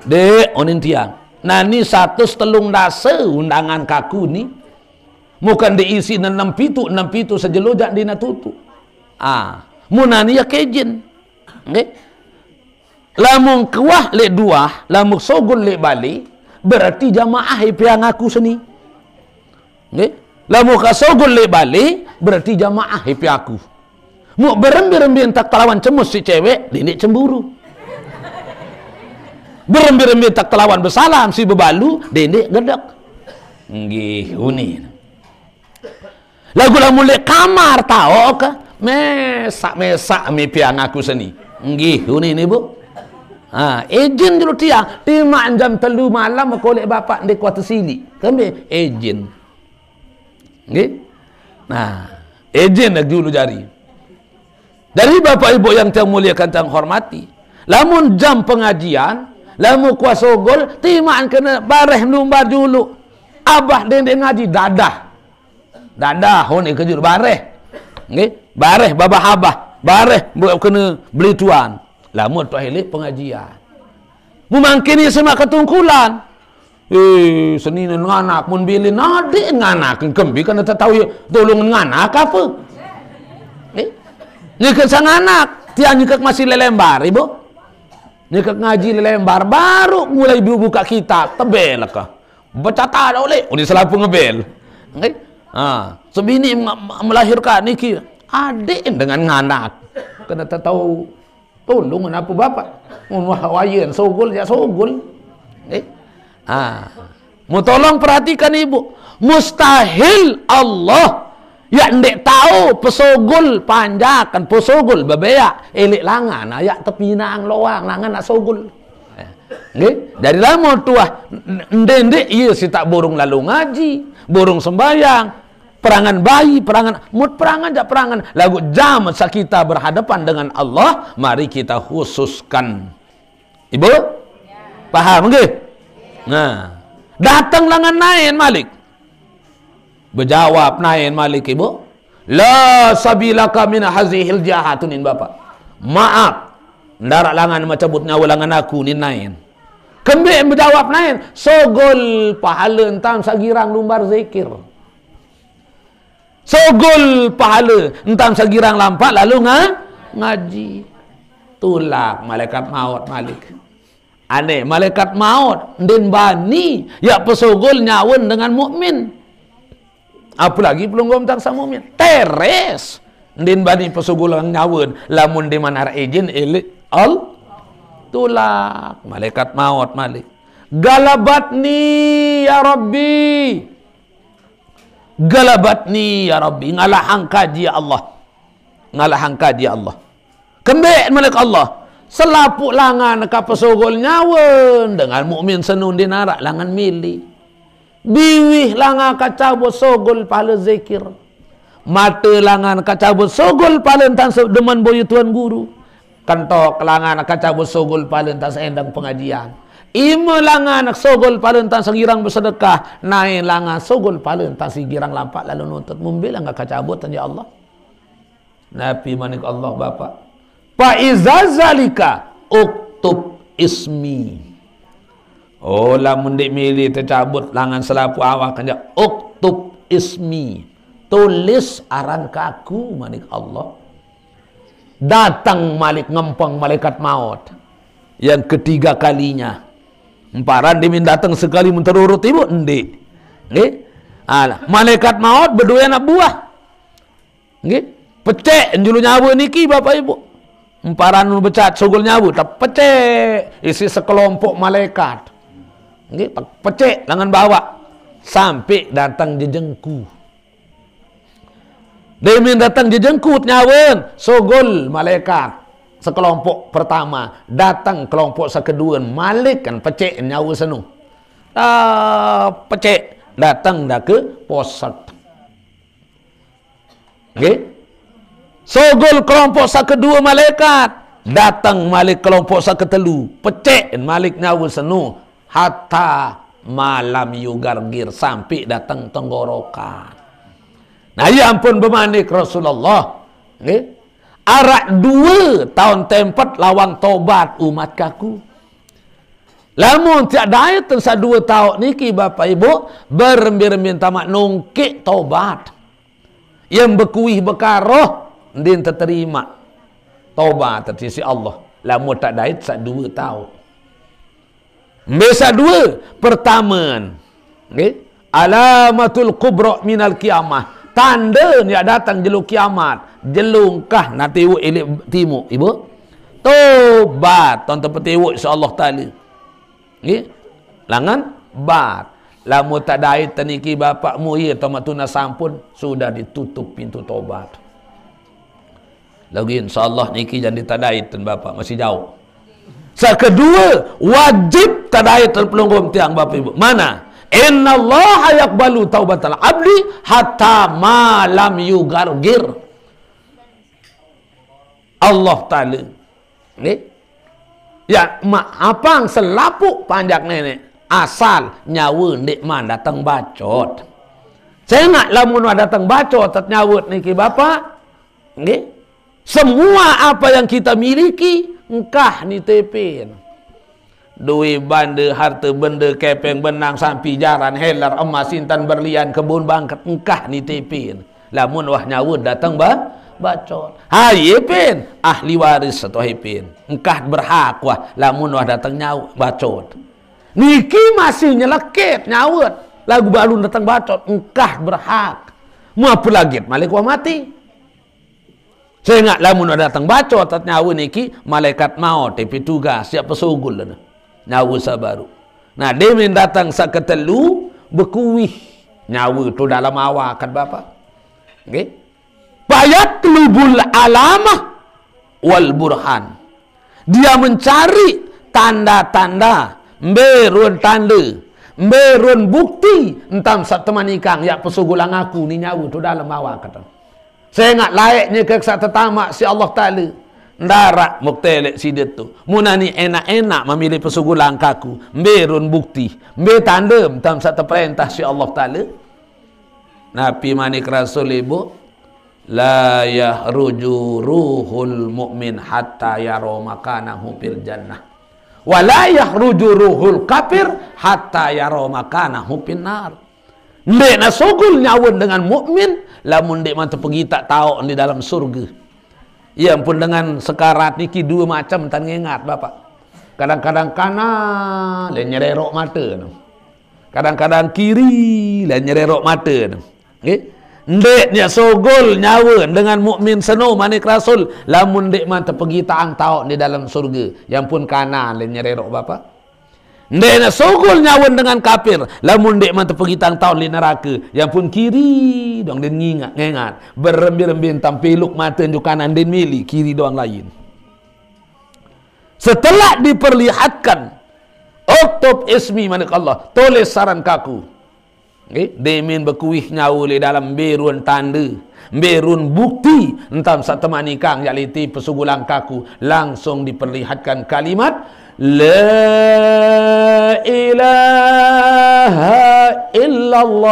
dek, onin tiang. Nani satus telung dasa undangan kaku ni. Bukan diisi enam pitu, enam pitu sejelojak di natutu. Ah, mu nani ya kejin. Nggih. Lamun kuah lek dua, lamun sogol lek bali, berarti jamaah ipiang aku seni. Nggih. Lamun ka sogol lek bali, berarti jamaah ipiang aku. Mu berembi-rembi entak talawan cemus si cewek, dendek cemburu. Berembi-rembi entak talawan besalam si bebalu, dendek gedek. Nggih, uni. Lagu lamun lek kamar tao ke, mesak-mesak mi piang aku seni. Nggih, uni ni, Bu. Ha, izin dulu tiang, timak jam telu malam kolek bapak ndek kuat sili. Kembe izin. Nggih. Nah, izin lagi dulu jari. Dari bapak ibu yang tiang muliakan, tiang hormati. Lamun jam pengajian, lamun kuah sogol, timaan kena bareh melumbar dulu. Abah dendek ngaji, dadah. Dadah, hon ikejur bareh. Nggih, bareh babah abah, bareh buat kena beli tuan. Lamun tuah hilik pengajian. Mu mangkin ia semak ketungkulan. Eh, seninen nganak mun bilin adik nganak kembi kana tak tahu ya tolong nganak apa? Eh, nyekek sang anak, tiang nyekek masih lelembar, Ibu. Nyekek ngaji lelembar, baru mulai bu-, buka kitab, tebel ke. Baca tak ada oleh, udah selalu ngebel. Nggih. Ha, sebini me-, melahirkan niki, adik dengan nganak. Kena tak tahu tolong kenapa bapak? Mun wah wayen sogol ya sogol. Eh? Ah. Mu tolong perhatikan ibu. Mustahil Allah ya ndek tahu pesogol panjakan, pesogol bebeak, elik langan, ayak tepinang loang, langan nak sogol. Eh, nggih? Jadi lamun tuah n-, ndek-ndek iya si tak burung lalu ngaji, burung sembayang, perangan bayi, perangan mut, perangan jak perangan. Lagu jam sa kita berhadapan dengan Allah, mari kita khususkan. Ibu? Paham nggih? Nah, datang langan nain malik. Bejawab nain malik, Ibu. La sabilaka min hazihil jahatunin bapak. Maaf. Ndarak langan macabut nyawa langan aku ni nain. Kembe bejawab nain, sogol pahala entam sagirang lumbar zikir. Sogol pahala entam sagirang lampak lalu nga-, ngaji. Tulak malaikat maut malik. Aneh, malaikat maut ndin bani ya pesogol nyawen dengan mukmin. Apalagi pelungguh entam sang mukmin. Teres. Ndin bani pesogol nyawen lamun di mana izin elik al tulak malaikat maut malik. Galabatni ya Rabbi. Galabatni ya Rabbi, ngalahang kaji ya Allah. Ngalahang kaji ya Allah. Kembe malik Allah. Selapuk langan ka pesogol nyawen dengan mukmin senun dinarak langan mili. Biwih langan ka cabut sogol pahala zikir. Mata langan ka cabut sogol pahala entan se-, demen boyu tuan guru. Kentok langan ka cabut sogol pahala entan seendang pengajian. Ima langan sogol pahala entan segirang bersedekah, nain langan sogol pahala entan segirang lampak lalu nuntut. Mumbe langan ka cabut, tanya Allah. Napi manik Allah Bapak. Fa iza zalika uktub ismi. Oh, lamun dik mili tecabut langan selapu awak aja, uktub ismi. Tulis aran kaku, manik Allah. Datang malik ngempeng malaikat maut. Yang ketiga kalinya. Emparan dimin datang sekali menterurut ibu, ndik. Nggih. Alah, malaikat maut berdua anak buah. Nggih. Pecek julu nyawa niki, Bapak Ibu. Emparan becat sogol nyawa, tak pecek isi sekelompok malaikat. Nggih, tak pecek lengan bawak. Sampai datang jejengku. Demin datang jejengkut nyawen, sogol malaikat sekelompok pertama, datang kelompok sekedua, malik kan pecek nyawa senu. Ah, pecek datang dah ke poset. Nggih? Sogol kelompok sakedua malaikat, dateng malik kelompok saketelu, pecek malik nyawa seno, hatta ma lam yugargir, sampe dateng tenggorokan. Nah, iya ampun bemanik Rasulullah, nggih, arak due taun tempet lawang tobat umat kaku. Lamun tiak dait sa due taun niki, Bapak Ibu, berembe-rembe tamak nongkek tobat. Yen bekuih bekaroh, ndin teterima tobat di sisi Allah. Lamun tak dait sa due taun. Mbe sa due, pertame, nggih, alamatul kubra minal kiamah. Tande yak datang jelo kiamat. Jelo engkah na tewek elek timuk, Ibu. Tobat, ton tepetewek si Allah Taala. Nggih. Langan bat. Lamun tak dait teniki bapak mu, iya, tomat tuna sampun, sudah ditutup pintu tobat. Lagi insyaallah niki jadi tak dait ten bapak, masih jauh. Sakedua, wajib tak dait ten pelungguh tiang, Bapak Ibu. Mana? Innallaha yaqbalu taubatal abdi hatta ma lam yugargir. Allah Taala, nggih, ya, maapang selapuk panjak nenek, asal nyawa ndik man dateng bacot. Sengak lamun wah dateng bacot, tet nyawa niki bapak, nggih, semua apa yang kita miliki, engkah nitepin. Due bande, harte bende, kepeng benang, sampi jaran, heler, emas, intan, berlian, kebun bangket, engkah nitepin. Lamun wah nyawa dateng ba, bacot. Hai ipin, ahli waris atau ipin. Engkah berhak wah, lamun wah dateng nyawa, bacot. Niki masih nyelekit nyawa, lagu balun dateng bacot, engkah berhak. Mu apa lagi, malik wah mati. Sengak lamun dateng bacot, tet nyawa niki, malaikat maut, tapi tugas, siap pesugul dah. Nyawa sabaru. Nah, demen dateng saketelu, bekuih. Nyawa tu dalam awak, kan bapak. Nggih. Fayatlubul alamah wal burhan. Dia mencari tanda-tanda, mbe ruen tande, mbe ruen bukti, entam sa teman ikang, yak pesugulang aku ni nyawa tu dalam awak, kata. Sengak laek nyekek sa tetamak si Allah Taala. Ndarak muktelek sidet tu. Munani enak-enak memilih pesugulang kaku. Mbe ruen bukti. Mbe tande, entam sa teperintah si Allah Taala. Nabi manik Rasul, Ibu, la yahruju ruhul mu'min hatta yaro makanahu fil jannah. Wa la yahruju ruhul kafir hatta yaro makanahu fin nar. Ndek na sugul nyawa dengan mukmin, lamun ndek man tepegi tak taok di dalam surga. Ya ampun, dengan sekarat niki dua macam tan ngengat, Bapak. Kadang-kadang kanan, le nyererok mata tu. Kadang-kadang kiri, le nyererok mata tu. Nggih. Ndek nya sogol nyawa dengan mukmin seno manik Rasul, lamun ndek man tepegi taang taok di dalam surga. Ya ampun, kanan le nyererok, Bapak. Ndek na sogol nyawa dengan kafir, lamun ndek man tepegi taang taok di neraka. Ya ampun, kiri dong den ngingak, ngengat. Berembi-rembi tampiluk mata nju kanan den mili, kiri doang lain. Setelah diperlihatkan, uktub ismi manik Allah, tulis saran kaku. Nggih, demin bekuih nyawa le dalam mbe ruen tande, mbe ruen bukti, entam sa teman ikang yak liti pesugulang kaku, langsung diperlihatkan kalimat, la ilaha illallah.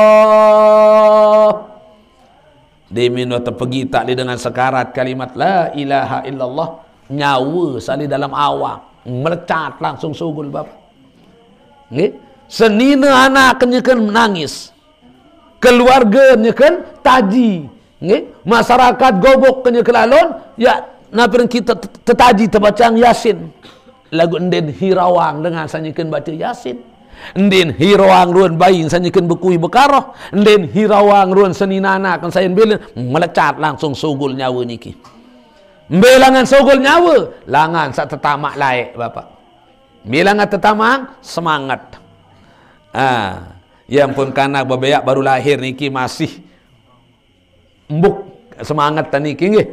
Demin wah tepegi tak le dengan sekarat kalimat la ilaha illallah, nyawa sa le dalam awak, melecat langsung sugul, Bapak. Nggih. Senina anak nyeken menangis. Keluarga nyeken taji. Nggih. Masyarakat gobok nyeken lalon, ya, napi kita te-, tetaji tebacang Yasin. Lagu ndin hirawang dengan sa nyeken baca Yasin. Ndin hirawang ruen bain sa nyeken bekui bekaroh. Ndin hirawang ruen senina anak sa yen bilin, melecat langsung sugul nyawa niki. Mbe langan sugul nyawa, langan sa tetamak laek, Bapak. Mbe langan tetamak, semangat. Ah, ya ampun, kanak bebeak baru lahir niki masih embuk semangat tan niki, nggih.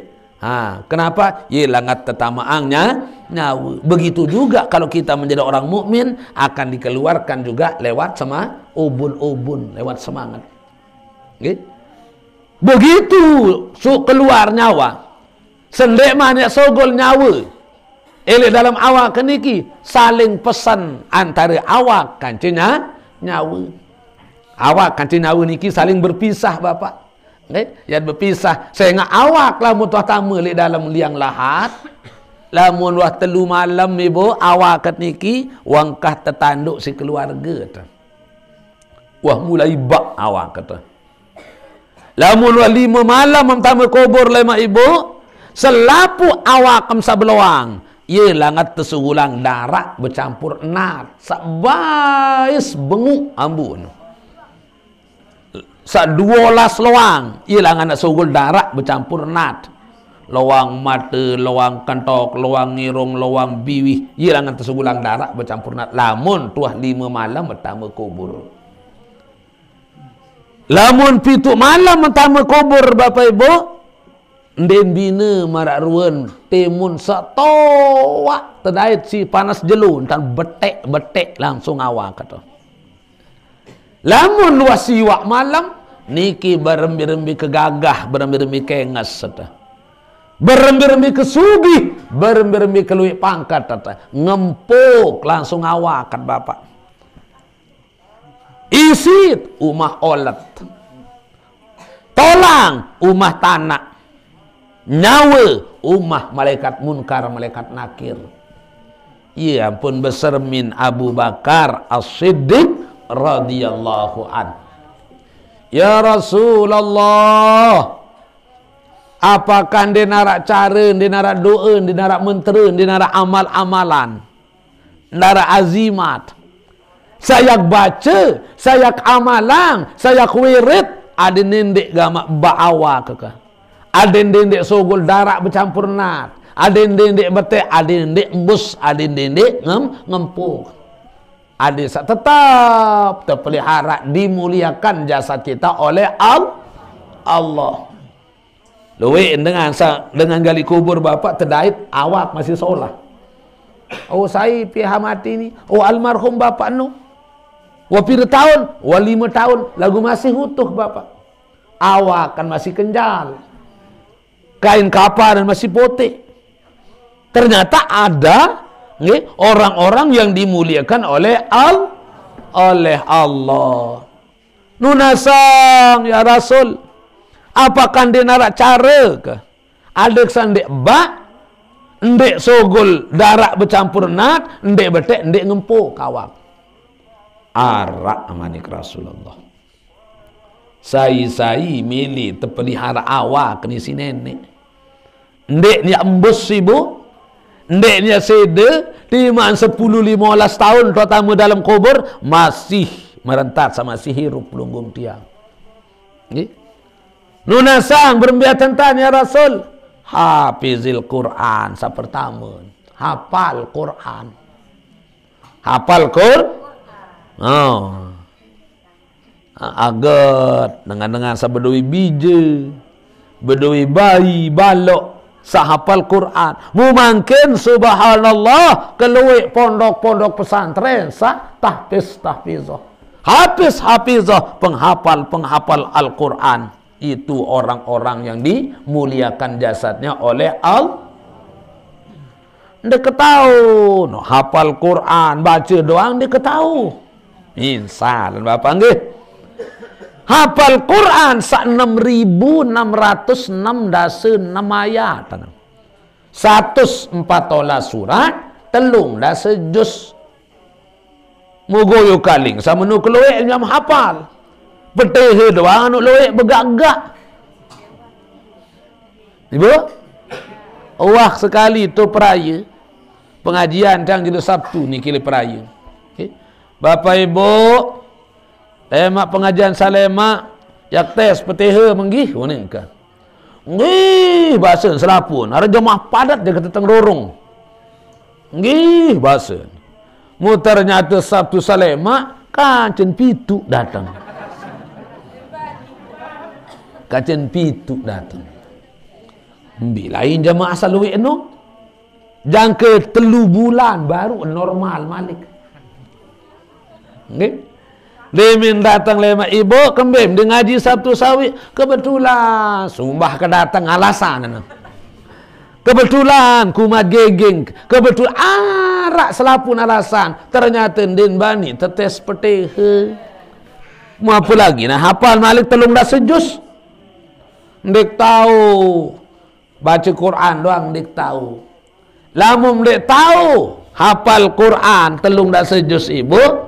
Ha, kenapa? Ye langat tetamaang nya-, nyawa. Begitu juga kalau kita menjadi orang mukmin, akan dikeluarkan juga lewat sema-, ubun-ubun, lewat semangat. Nggih. Begitu su-, keluar nyawa, Sendek mah nyak sogol nyawa. Elek dalam awak niki saling pesan antara awak kance nya-, nyawa. Awak kance nyawa niki saling berpisah, Bapak. Nggih, yan berpisah. Sengak awak lamun tuah tama lek dalam liang lahat. Lamun wah telu malam, Ibu, awak ket niki wangkah tetanduk si keluarga tu. Wah mulai bak awak kata. Lamun wah lima malam am tama kubur lemak Ibu, selapu awak am sabeloang, ye langat tesugulang darak becampur nat, sak bais benguk ambun. Sak duolas loang, ye langan nak sugul darak becampur nat. Loang mata, loang kentok, loang ngirung, loang biwih, ye langan tesugulang darak becampur nat. Lamun tuah lima malam pertama kubur. Lamun pitu malam pertama kubur, Bapak Ibu, ndin bina marak ruen timun satoak tedait si panas jelu, entan betek-betek langsung awak kata. Lamun wah siwak malam, niki berembi-rembi kegagah, berembi-rembi kenges, seta. Berembi-rembi kesugih, berembi-rembi keluik pangkat, tata. Ngempuk langsung awak kat Bapak. Isit umah olet. Tolang umah tanak. Nyawa umah malaikat Munkar, malaikat Nakir. Iya ampun besermin Abu Bakar As-Siddiq radhiyallahu an. Ya Rasulullah, apakah nde narak cara, nde narak doa, nde narak mentera, nde narak amal-amalan, narak azimat? Sayak baca, sayak amalang, sayak wirid, ade nendek gamak baawa keka. Ade nendek sogol darak becampur nat. Ade nendek betek, ade nendek embus, ade nendek ngem, ngempuk. Ade sak tetap terpelihara, dimuliakan jasad kita oleh Al-, Allah. Luwek dengan sa-, dengan gali kubur Bapak tedait awak masih solah. Oh, sai pi ha mati ni. Oh, almarhum Bapak nu. Wah pira tahun? Wah lima tahun. Lagu masih utuh Bapak. Awak kan masih kenjal. Kain kapanan masih putih. Ternyata ada, nggih, orang-orang yang dimuliakan oleh Al-, oleh Allah. Nunasang, ya Rasul, apakah nde narak cara ke? Ada kesan ndek bak, ndek sogol darak becampur nat, ndek betek, ndek ngempuk awak. Arak amanik Rasulullah. Sai-sai milih tepelihara awak ni si nenek. Ndek nyak embus ibu, ndek nyak sede, timan sepuluh lima belas tahun terutama dalam kubur, masih merentat sama si hirup pelunggung tiang. Nggih. Nunasang berembiatan tan ya Rasul. Hafizil Quran sa pertama. Hafal Quran. Hafal Qur-, oh. Ha, aget dengan-dengan sa bedoi bije, bedoi bayi, balok, sa hafal Quran. Mu mangkin, subhanallah, keluik pondok-pondok pesantren, sa tahfiz-tahfizah. Hafiz-hafizah, penghafal-penghafal Al-Quran. Itu orang-orang yang dimuliakan jasadnya oleh Al-, nde ketau, no, hafal Quran, baca doang nde ketau. Insan, Bapak nggih. Hafal Quran sa enam ribu enam ratus enam dasa enam ayat. Satus empat belas surat, telung dasa juz. Mugoyo kaling, sama nu keluek nyam hafal. Petehe doang anu luek begak-gak. Ibu? Wah sekali tu peraya. Pengajian tang jelu Sabtu ni kili peraya. Okey. Bapak Ibu, lemak pengajian salemak, yak tes petehe menggih, unik ke? Nggih, bahasa selapun. Ada jemaah padat dia kata tengerorong. Nggih, bahasa. Mu ternyata Sabtu salemak, kancen pitu datang. Kancen pitu datang. Mbi lain jemaah saluik eno. Jangka telu bulan baru normal malik. Nggih. Demin datang lemak ibu, kembem dia ngaji Sabtu sawik. Kebetulan, sumbah ke datang alasan eno. Kebetulan kumat gegeng, kebetul arak selapun alasan, ternyata ndin bani tetes petehe. Mau apa lagi? Nah, hafal malik telung dasa juz. Ndik tahu. Baca Quran doang ndik tahu. Lamun ndik tahu hafal Quran telung dasa juz, ibu,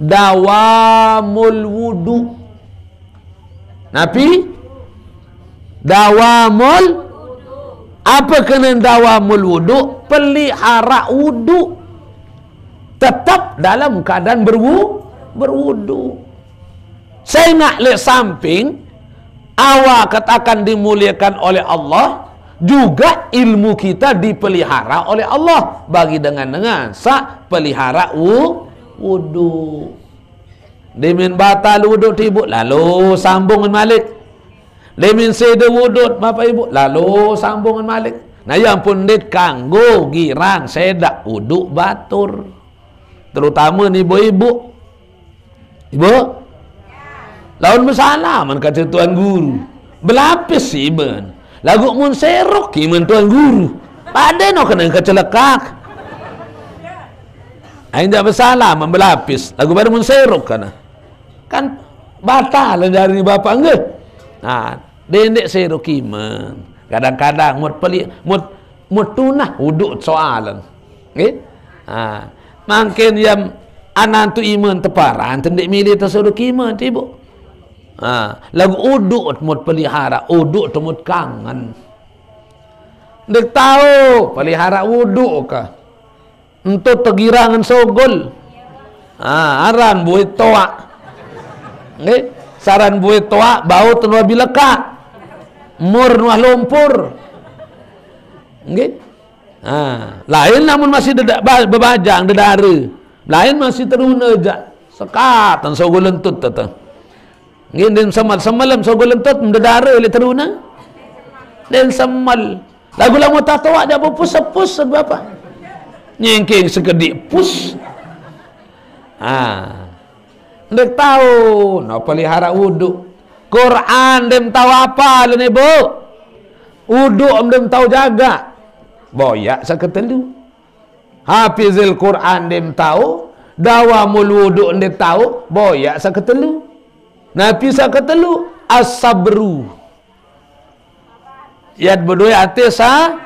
dawamul wudu. Napi? Dawamul. Apa kena dawamul wudu? Pelihara wudu. Tetap dalam keadaan berwu-, berwudu. Sehingga lek samping, awak katakan dimuliakan oleh Allah, juga ilmu kita dipelihara oleh Allah. Bagi dengan-dengan sa pelihara wu-, wudu. Demin batal wudu tibu, lalu sambung malik. Demin sida wudu, Bapak Ibu, lalu sambung malik. Nah, yang pun ndik kanggo girang sedak wudu batur. Terutama ni ibu-ibu. Ibu? Laun bersalaman kaca Tuan Guru. Belapis si iban. Lagu mun serok iman Tuan Guru. Pada no kena kacelekak. Ain tak bersalaman belapis. Lagu pada mun serok kana. Kan batal jari bapak nggih. Nah, dendik serok iman. Kadang-kadang mut peli, mut, mut tunah wudu soalan. Nggih? Ha. Mangkin yang anak tu iman teparan, tendik milih tesuruh iman tiba. Ha. Lagu wudu mut pelihara, wudu tu mut kangen. Ndik tahu pelihara wudu kah? Entut tegirangan sogol. Ha, aran buit toak. Nggih? Saran buit toak, bau tenuah bileka. Mur nuah lumpur. Nggih? Ha, lain namun masih deda-, ba-, bebajang, dedara. Lain masih teruna jak. Sekatan sogol entut tata. Nggih, den semel, semelem sogol entut, dedara lek teruna. Den semel. Lagu lama tatoak dia pupus sepus, bapak. Nyengking sekedik pus. Ha. Ndak tahu, no pelihara wudu. Quran dem tahu apa, lene bu? Wudu em dem tahu jaga. Boyak saketelu. Hafizil Quran dem tahu, dawamul wudu dem tahu, boyak saketelu. Napi saketelu? As-sabru. Yat bedue ate sa-,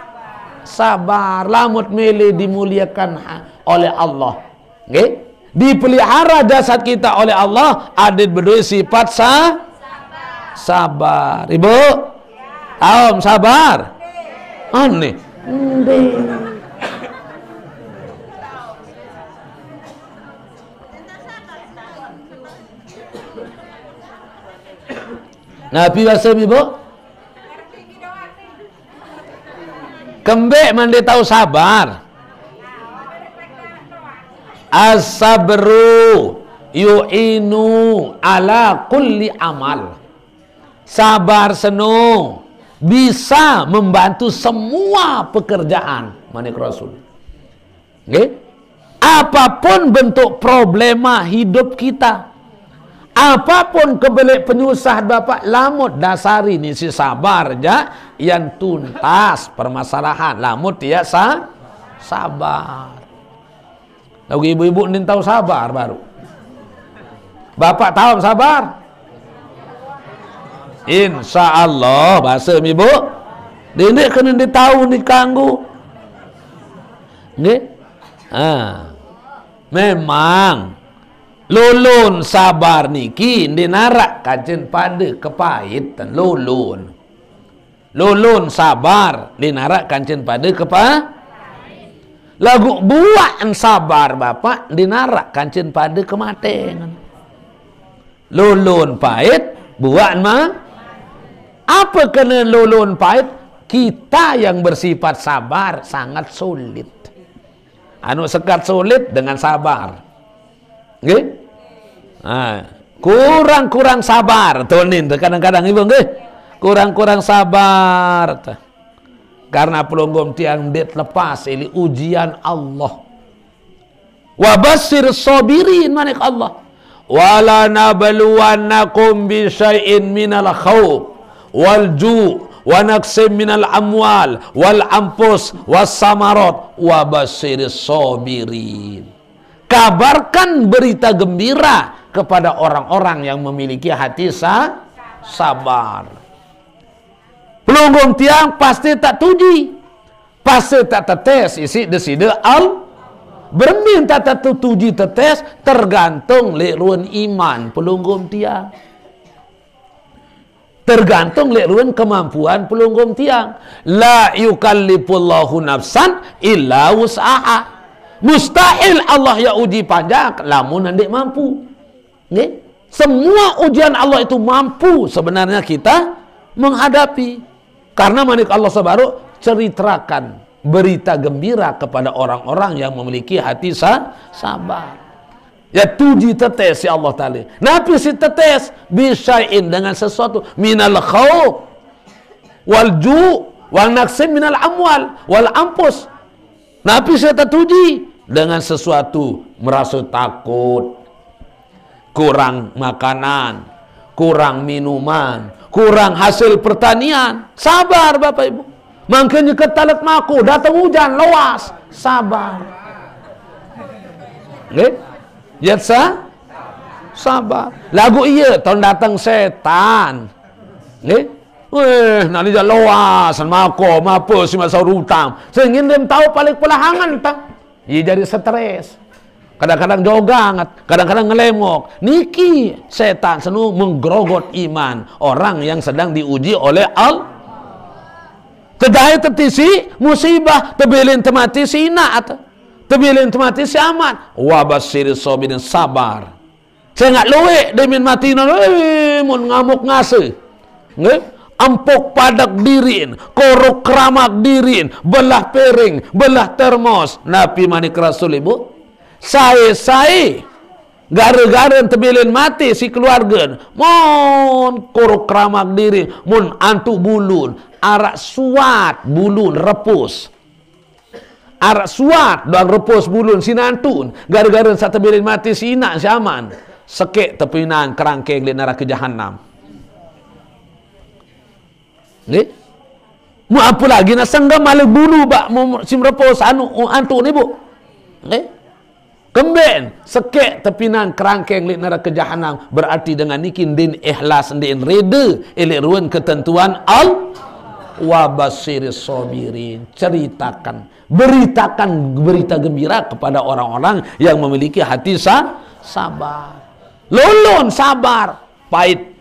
sabar. Lamut mele dimuliakan ha-, oleh Allah. Nggih? Dipelihara jasad kita oleh Allah, adat bedue sifat sa-, sabar. Ibu? Tahu sabar? Aneh. Nggih. Napi bahasa ibu? Kembek mande tahu sabar. As-sabru yu'inu ala kulli amal. Sabar seno bisa membantu semua pekerjaan, manik Rasul. Nggih? Apapun bentuk problema hidup kita, apapun kebelik penyusah bapak, lamut dasari ni si sabar ja yang tuntas permasalahan. Lamut dia sa-, sabar. Lagu ibu-ibu ni tahu sabar baru. Bapak tahu sabar? Insya Allah, bahasa ibu. Dini kena ditahu ni kanggu. Nggih? Ha. Memang lolon sabar niki dinarak kancen pada kepaitan lolon. Lolon sabar dinarak kancen pada kepa-, lagu buak en sabar bapak dinarak kancen pada kematen. Lolon pait, buak en ma-, apa kena lolon pait? Kita yang bersifat sabar sangat sulit. Anu sekat sulit dengan sabar. Nggih? Ha, kurang-kurang sabar, tuh nin, tuh kadang-kadang ibu nggih. Kurang-kurang sabar. Tuh. Karena pelunggum tiang dit lepas ili ujian Allah. Wa basyir sabirin, manik Allah. Wala nabluwannakum bi syai'in minal khawf wal ju' Wa naqsim minal amwal wal anfus was samarat wa basyiris sabirin. Kabarkan berita gembira kepada orang-orang yang memiliki hati sa-, sabar. Pelungguh tiang pasti tak tuji, pasti tak tetes isi deside al. Bermin tak tetu tuji tetes, tergantung le'run iman pelungguh tiang. Tergantung le'run kemampuan pelungguh tiang. La yukallifullahu nafsan illa wus'aha. Mustahil Allah ya uji panjang lamun ndeq mampu. Nggih? Semua ujian Allah itu mampu sebenarnya kita menghadapi. Karena manik Allah sabaru, ceritakan berita gembira kepada orang-orang yang memiliki hati sa-, sabar. Ya tuji tetes ya Allah Ta'ala. Napi si tetes? Bisyai'in, dengan sesuatu, minal khauf wal ju' wal naqsim minal amwal wal anfus. Napi si tetuji? Dengan sesuatu, merasa takut, kurang makanan, kurang minuman, kurang hasil pertanian. Sabar, Bapak Ibu. Mangkanya ketalet mako, datang hujan, loas. Sabar. Nggih? Yat sa-, sabar. Lagu iya, ton datang setan. Nggih? Weh, nani ja loas, mako, mapa si masa utang. Sehingga dia tahu paling pelahangan tang. Iya jadi stres. Kadang-kadang jogang, kadang-kadang ngelemok. Niki setan senu menggerogot iman orang yang sedang diuji oleh Allah. Tedai tetisi musibah, tebilin temati si inak, tebilin temati si aman. Wa basyiris sabirin, sabar. Sengaq lueq demin mati no, eh, mun ngamuk ngase. Nggih? Empuk padek dirin, korok keramak dirin, belah piring, belah termos. Napi manik Rasul, Ibu? Sae-sae gare-gare tebilin mati si keluarge, mun korok keramak dirin, mun antuk bulun, araq suat bulun repus. Araq suat doang repus bulun si nantun, gare-gare saq tebilin mati si inaq si aman. Sekeq tepinang kerangkeng leq nerake jahanam. Nggih? Mu apalagi nak senggem malik bulu baq mu-, si merepus anu, antuk ni, Bu. Nggih? Kembeqn sekeq tepinang kerangkeng leq nerake jahanam, berarti dengan niki ndin ikhlas, ndin rede, eleq ruen ketentuan Al-, wa basyiris sabirin. Ceritakan, beritakan berita gembira kepada orang-orang yang memiliki hati sa-, sabar. Lolon sabar, pait.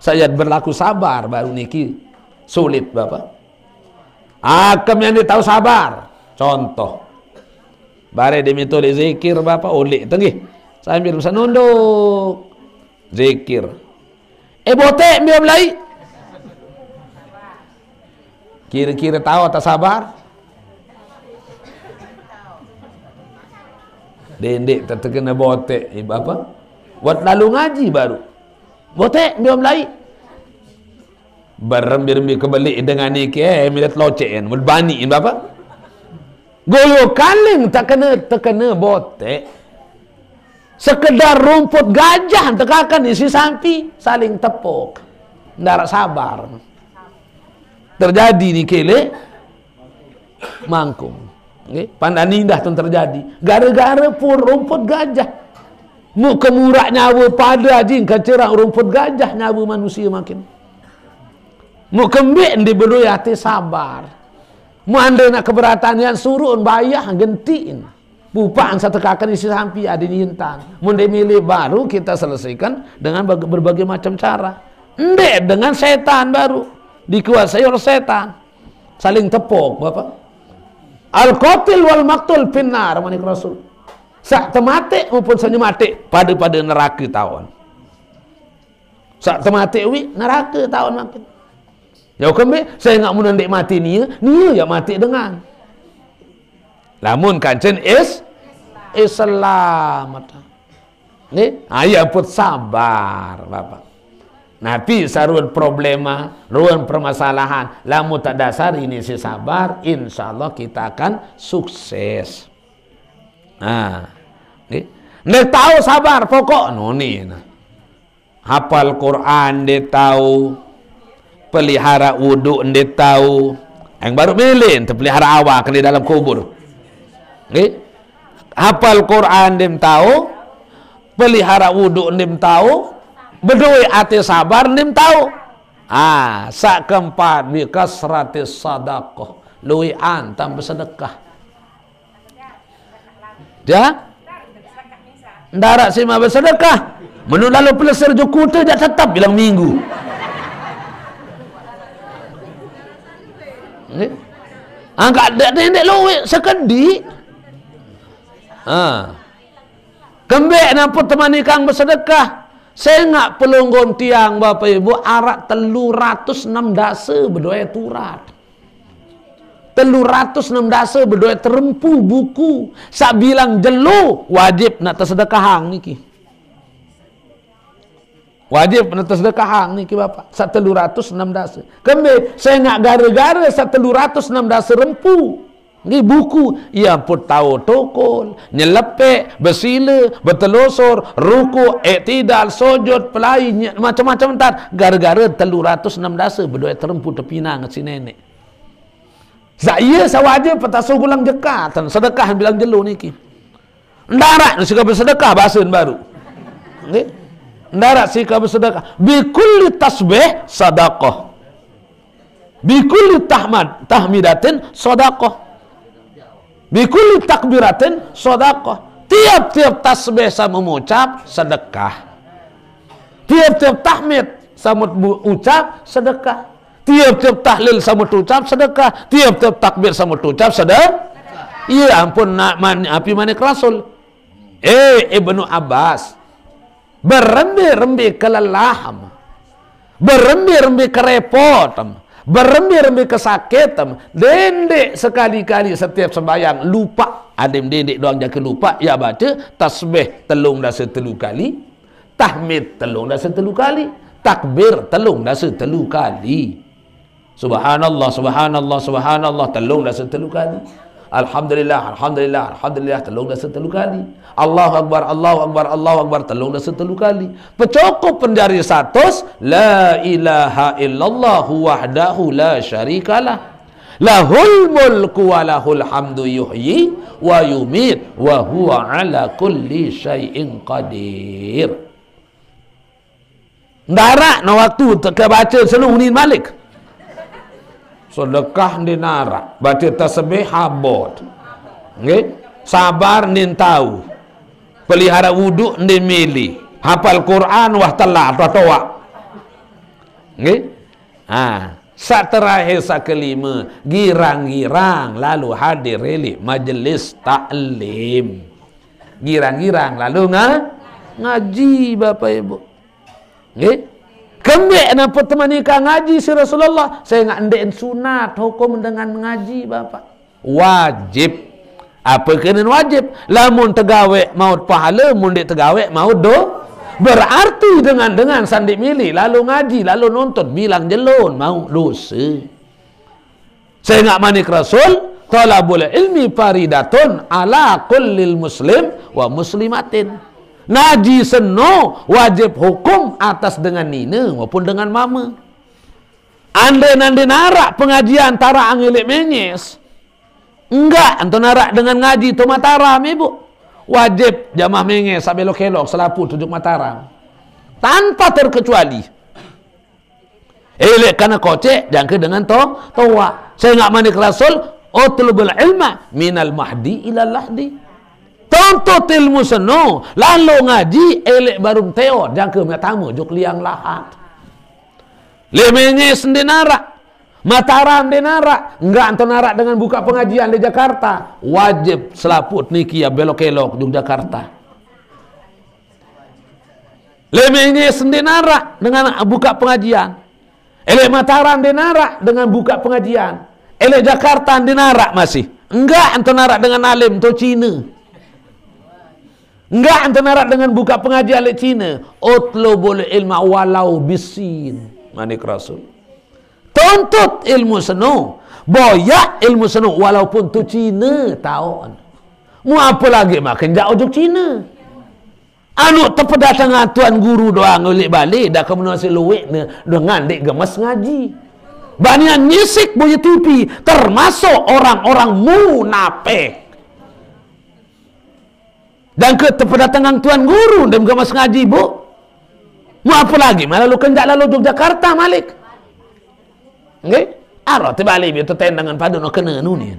Saya berlaku sabar, baru niki sulit, Bapak. Akem yang dia tahu sabar. Contoh. Bare dia minta oleh zikir, Bapak, oleh tenggih. Sambil senunduk. Zikir. Eh, botek, biar belai. Kira-kira tahu tak sabar? Dendik terkena botek, eh, Bapak. Buat lalu ngaji baru. Botek, biar belai. Berembi-rembi kebelik dengan ni ke, eh, milet locek kan. Bani, Bapak. Goyo kaling tak kena, terkena botek. Sekedar rumput gajah tekakan isi sampi, saling tepuk. Ndaraq sabar. Terjadi ni kelek mangkung. Nggih, pandan indah tun terjadi. Gara-gara pun rumput gajah. Mu kemuraq nyawa pada ajin kacerang rumput gajah nyawa manusia makin. Mu kembeq ndi belui ate sabar. Mu ande nak keberatan yang surun bayah gentiin. Bupaq setekaken isi sampi adin intan. Mun dia milih baru kita selesaikan dengan bag-, berbagai macam cara. Ndeq dengan setan baru. Dikuasai oleh setan. Saling tepuk, Bapak. Al-qatil wal maqtul finnar, manik Rasul. Saq tematik maupun saq nyematik pada-pada neraka taun. Saq tematik wi neraka taun makin. Ya kembe, saya ngak mun ndeq mati nia, nia ya mati dengan. Lamun kancen is Islam. Nggih, ayo put sabar, Bapak. Napi sarun problema, run permasalahan, lamun tak dasar ini si sabar, insyaallah kita akan sukses. Nah, nggih. Ndeq tao sabar, pokok noni. Nah. Hafal Quran ndeq tao, Pelihara wuduk ndeq tao. Yang baru mele ente pelihara awak di dalam kubur. Nggih. Hafal Quran ndeq tao. Pelihara wuduk ndeq tao. Bedoe ate sabar ndeq tao. Ah, saq keempat, bi kasratis sadaqah. Lueqan tang besedekah. Ya? Ndaraq sima besedekah. Menu lalo pelesir jok kute jaq tetep bilang minggu. Nggih. Angkat dek ndeq lueq sekediq. Ha. Kembeq nampun temanikang besedekah? Sengaq pelungguh tiang, Bapak Ibu, araq telu ratus enem dase bedoe turat. Telu ratus enem dase bedoe terempu buku. Saq bilang jelo wajib naq tesedekahang niki. Wajib naq tesedekahang niki, Bapak. Saq telu ratus enem dase. Kembe, sengaq gare-gare saq telu ratus enem dase rempu. Nggih, buku, ie ampun tao tokol, nyelepeq, besile, betelosor, rukuk, iktidal, sujud, pelai, nye-, macem-macem entan. Gare-gare telu ratus enem dase bedoe terempu tepinang siq neneq. Saq ie saq wajib petasu gulang jekaten, sedekah bilang jelo niki. Ndaraq sika besedekah, basen baru. Nggih. Ndaraq sika besedekah. Bi kulli tasbih sadaqah. Bi kulli tahmad, tahmidatin sadaqah. Bi kulli takbiratin sadaqah. Tiap-tiap tasbih saq mucap, sedekah. Tiap-tiap tahmid saq mucap, sedekah. Tiap-tiap tahlil saq mucap, sedekah. Tiap-tiap takbir saq mucap, sedekah. Iya ampun, na-, man-, api manik Rasul. Eh, Ibnu Abbas, berembe-rembe kelelahem, berembe-rembe kerepotem, berembe-rembe kesakitem, dendeq sekali-kali setiap sembahyang lupaq. Adem dendeq doang jangke lupaq, ya bace tasbih telung dase telu kali, tahmid telung dase telu kali, takbir telung dase telu kali. Subhanallah, subhanallah, subhanallah, telung dase telu kali. Alhamdulillah, alhamdulillah, alhamdulillah, telung dase telu kali. Allahu Akbar, Allahu Akbar, Allahu Akbar, telung dase telu kali. Pecukup penjari satus, la ilaha illallah wahdahu la syarikalah. Lahul mulku wa lahul hamdu yuhyi wa yumit wa huwa ala kulli syai'in qadir. Ndaraq no waktu te-, kebace senu unin malik. Sedekah ndeq naraq, bace tasbih abot. Nggih? Sabar ndeq tao. Pelihara wuduk ndeq mele. Hafal Quran wah telat, wah toaq. Nggih? Ha, saq terakhir, saq kelime, girang-girang lalu hadir leq majelis taklim. Girang-girang lalu nga-, ngaji, Bapak Ibu. Nggih? Kembeq nampun temanikang ngaji siq Rasulullah? Sengaq ndeqn sunat hukum dengan ngaji, Bapak. Wajib. Ape kenen wajib? Lamun tegaweq maut pahale, mun ndeq tegaweq maut do-, berarti dengan-dengan saq ndeq mele, lalu ngaji, lalu nuntut, bilang jelo, maut dose. Sengaq manik Rasul, "Thalabul ilmi faridatun ala kullil muslim wa muslimatin." Ngaji seno wajib hukum atas dengan nine maupun dengan mame. Ande-nande naraq pengajian taraq angin leq Menyes, enggak ento naraq dengan ngaji to Mataram, Ibu. Wajib jamaah Menyes saq belok-kelok selapuq to juk Mataram. Tanpa terkecuali. Eleq kana koceq jangke dengan to-, toaq. Sengaq manik Rasul, "Utlubul ilma minal mahdi ilal lahdi." Tuntut ilmu seno, lalo ngaji, eleq baruq teo, jangke meq tame juk liang lahat. Leq Menyes ndeq naraq, Mataram ndeq naraq, enggak ento naraq dengan buka pengajian leq Jakarta. Wajib selapuq niki ya belok-kelok juk Jakarta. Leq Menyes ndeq naraq dengan buka pengajian. Eleq Mataram ndeq naraq dengan buka pengajian. Eleq Jakarta ndeq naraq masih. Enggak ento naraq dengan alim to Cine. Enggak ento naraq dengan buka pengajian leq Cine. "Utlubul ilma walau bissin," manik Rasul. Tuntut ilmu seno. Boyaq ilmu seno walaupun to Cine taoqn. Mu apalagi makin jauh juk Cine. Anu tepedatengan tuan guru doang uleq bale, dah kemenung siq lueqne dengan ndeq gemes ngaji. Banian nyisik boya T V, termasuk orang-orang munafik. Dan ke tepedatangan Tuan Guru, dan ke mas ngaji, Bu. Mau apa lagi? Malah lu kenjak lalu Yogyakarta, Malik. Nggih? Aro tebalik itu tendangan pada no kena nuni.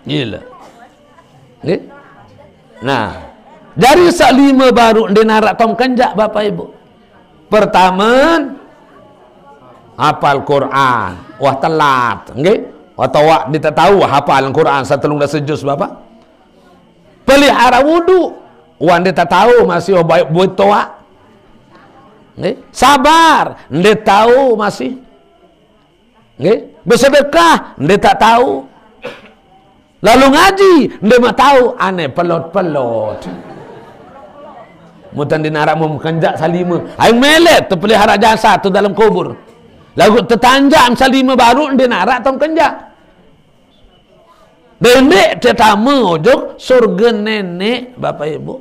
Gila. Nggih? Nah, dari sak lima baru ndeq naraq tom kenjak, Bapak Ibu. Pertama, hafal Quran. Wah, telat, nggih. Wah, toaq ndeq tau hafal Quran setelung dasa juz, Bapak. Pelihara wudu. Wah, ndeq tau masih, oh, baik buat toaq. Nggih. Sabar, ndeq tau masih. Nggih. Bersedekah, ndeq tau. Lalu ngaji, ndeq maq tau, ane pelot-pelot. Mutan dinaraq mum kenjak salime. Aing melet tepelihara jasad tu dalam kubur. Laguq tetanjak salime baru ndeq naraq tom kenjak. Dendeq tetame ojok surge neneq, Bapak Ibu.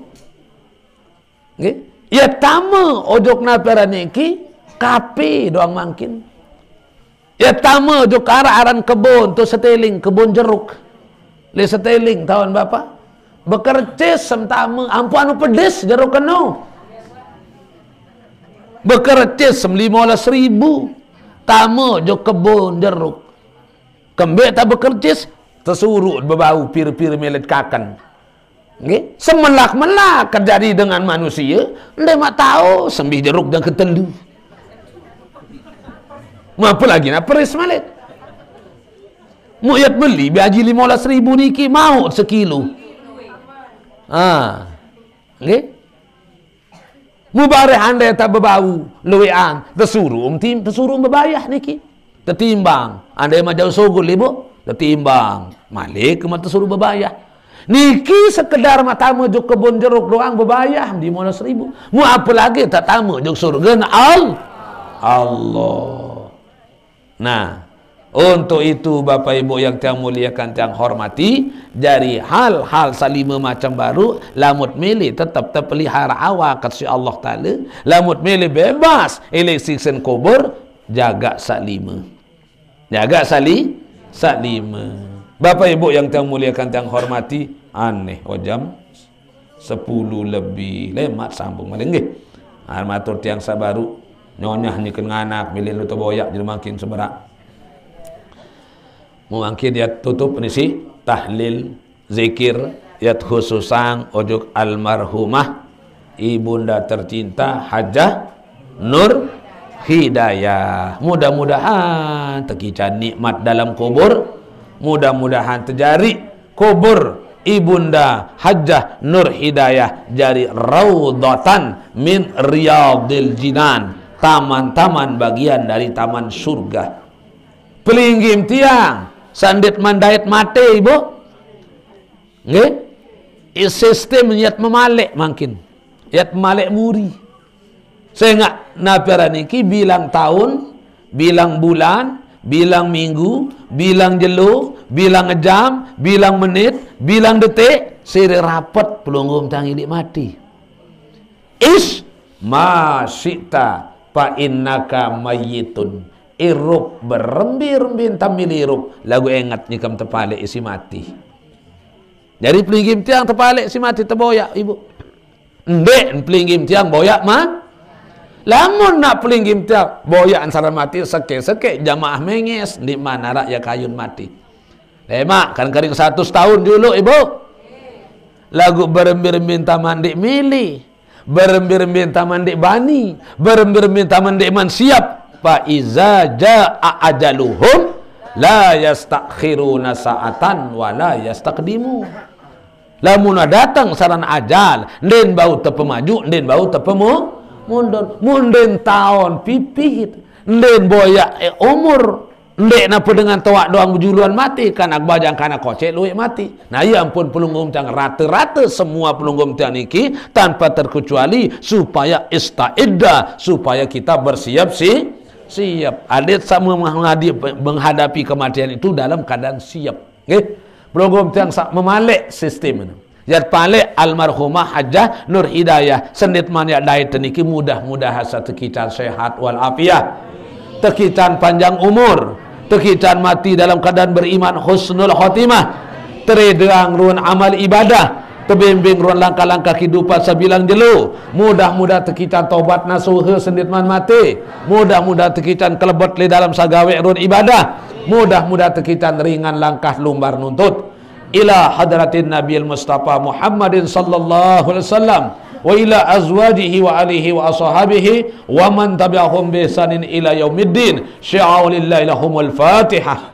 Nggih. Ye tame ojok napi aran niki, kape doang mangkin. Ye tame ojok araq aran kebon tu seteling, kebon jeruk. Le seteling taun Bapak. Bekercis sem tame, ampuq anu pedis jeruk keno. Bekercis sem lime olas ribu. Tame ojok kebon jeruk. Kembeq taq bekercis, tesuruq bebau pire-pire melet kaken. Nggih, semelak-melak terjadi dengan manusie, ndeq maq tau sembih jeruk jang ketelu. Mapa lagi naq peris malik. Muq yat beli biaji lime olas ribu niki mauq sekilo. Ah. Nggih. Mubareh andai taq bebau lueqan, tesuruq em tim-, tesuruq em bebayah niki. Tetimbang andai maq jauq sugul, Ibu, tetimbang malik ke maq tesuruq bebayah. Niki sekedar maq tame ojok kebon jeruk doang bebayah lime olas ribu. Muq apalagi taq tame ojok surge ne Al-, Allah. Nah, untuk itu, Bapak Ibu yang tiang muliakan, tiang hormati, jari hal-hal salime macem baruq, lamun mele tetep tepelihara awak siq Allah Taala, lamun mele bebas ileq siksen kubur, jagaq salime. Jagaq sali-, salime. Bapak Ibu yang tiang muliakan, tiang hormati, aneh, oh, jam sepuluh lebih, lemaq sambung malik nggih. Ah, matur tiang saq baruq, nyonyah nyiken nganak, mele lu teboyaq jari mangkin seberaq. Mangkin yat tutup nisi tahlil, zikir, yat khususang ojok almarhumah Ibunda tercinta Hajah Nur Hidayah. Mudah-mudahan tekican nikmat dalam kubur. Mudah-mudahan tejari kubur Ibunda Hajah Nur Hidayah jari raudhatan min riyadil jinan, taman-taman bagian dari taman surga. Pelinggih tiang, saq ndeq mandait mate, Ibu. Nggih? Is sistem yat memaleq mangkin. Yat memaleq muri. Sengaq napi aran niki bilang taun, bilang bulan, bilang minggu, bilang jelo, bilang jam, bilang menit, bilang detik, sire rapet pelungguh tiang ileq mati. Is ma syi'ta fa innaka mayyitun. Irup berembe-rembe entan mele irup, laguq enget nyikem tepaleq isiq mati. Jari pelinggih tiang tepaleq isiq mati teboyaq, Ibu. Ndeq pelinggih tiang boyaq ma-, lamun naq pelinggih tiang boyaq ensaran mati sekeq-sekeq jamaah menges, ndeqman araq ye kayun mati. Lemaq, kan kering seratus taun juluq, Ibu. Laguq berembe-rembe entan ndeq mele. Berembe-rembe entan ndeq bani, berembe-rembe entan ndeqman siap. Fa iza jaa ajaluhum la yastakhiruna sa'atan wa la yastaqdimu. Lamun dateng saran ajal, ndeqn bau tepemaju, ndeqn bau tepemu-, mundur. Mun ndeqn taun pipit, ndeqn boyaq, eh, umur, ndeq nape dengan toaq doang bejuluan mati, kanak bajang, kanak koceq lueq mati. Nah, ie ampun pelungguh tiang rate-rate semua pelungguh tiang niki tanpa terkecuali supaya ista'idda, supaya kita bersiap si-, siap. Adeq saq menghadi-, menghadapi kematian itu dalam keadaan siap. Nggih. Pelungguh tiang saq memaleq sistem ini. Yat paleq almarhumah Hajah Nur Hidayah, sendeqman yaq dait niki mudah-mudahan saq tekican sehat wal afiah. Tekican panjang umur, tekican mati dalam keadaan beriman husnul khotimah, teredeang run amal ibadah, tebimbing run langkah-langkah kehidupan sabilang jelo. Mudah-mudah tekican tobat nasuha sendit man mati. Mudah-mudah tekican kelebet le dalam sagawek run ibadah. Mudah-mudah tekican ringan langkah lumbar nuntut. Ila hadratin Nabil Mustafa Muhammadin sallallahu alaihi wasallam, wa ila azwajihi wa alihi wa ashabihi wa man tabi'ahum bi ihsanin ila yaumiddin. Syi'a lillahi lahumul Fatihah.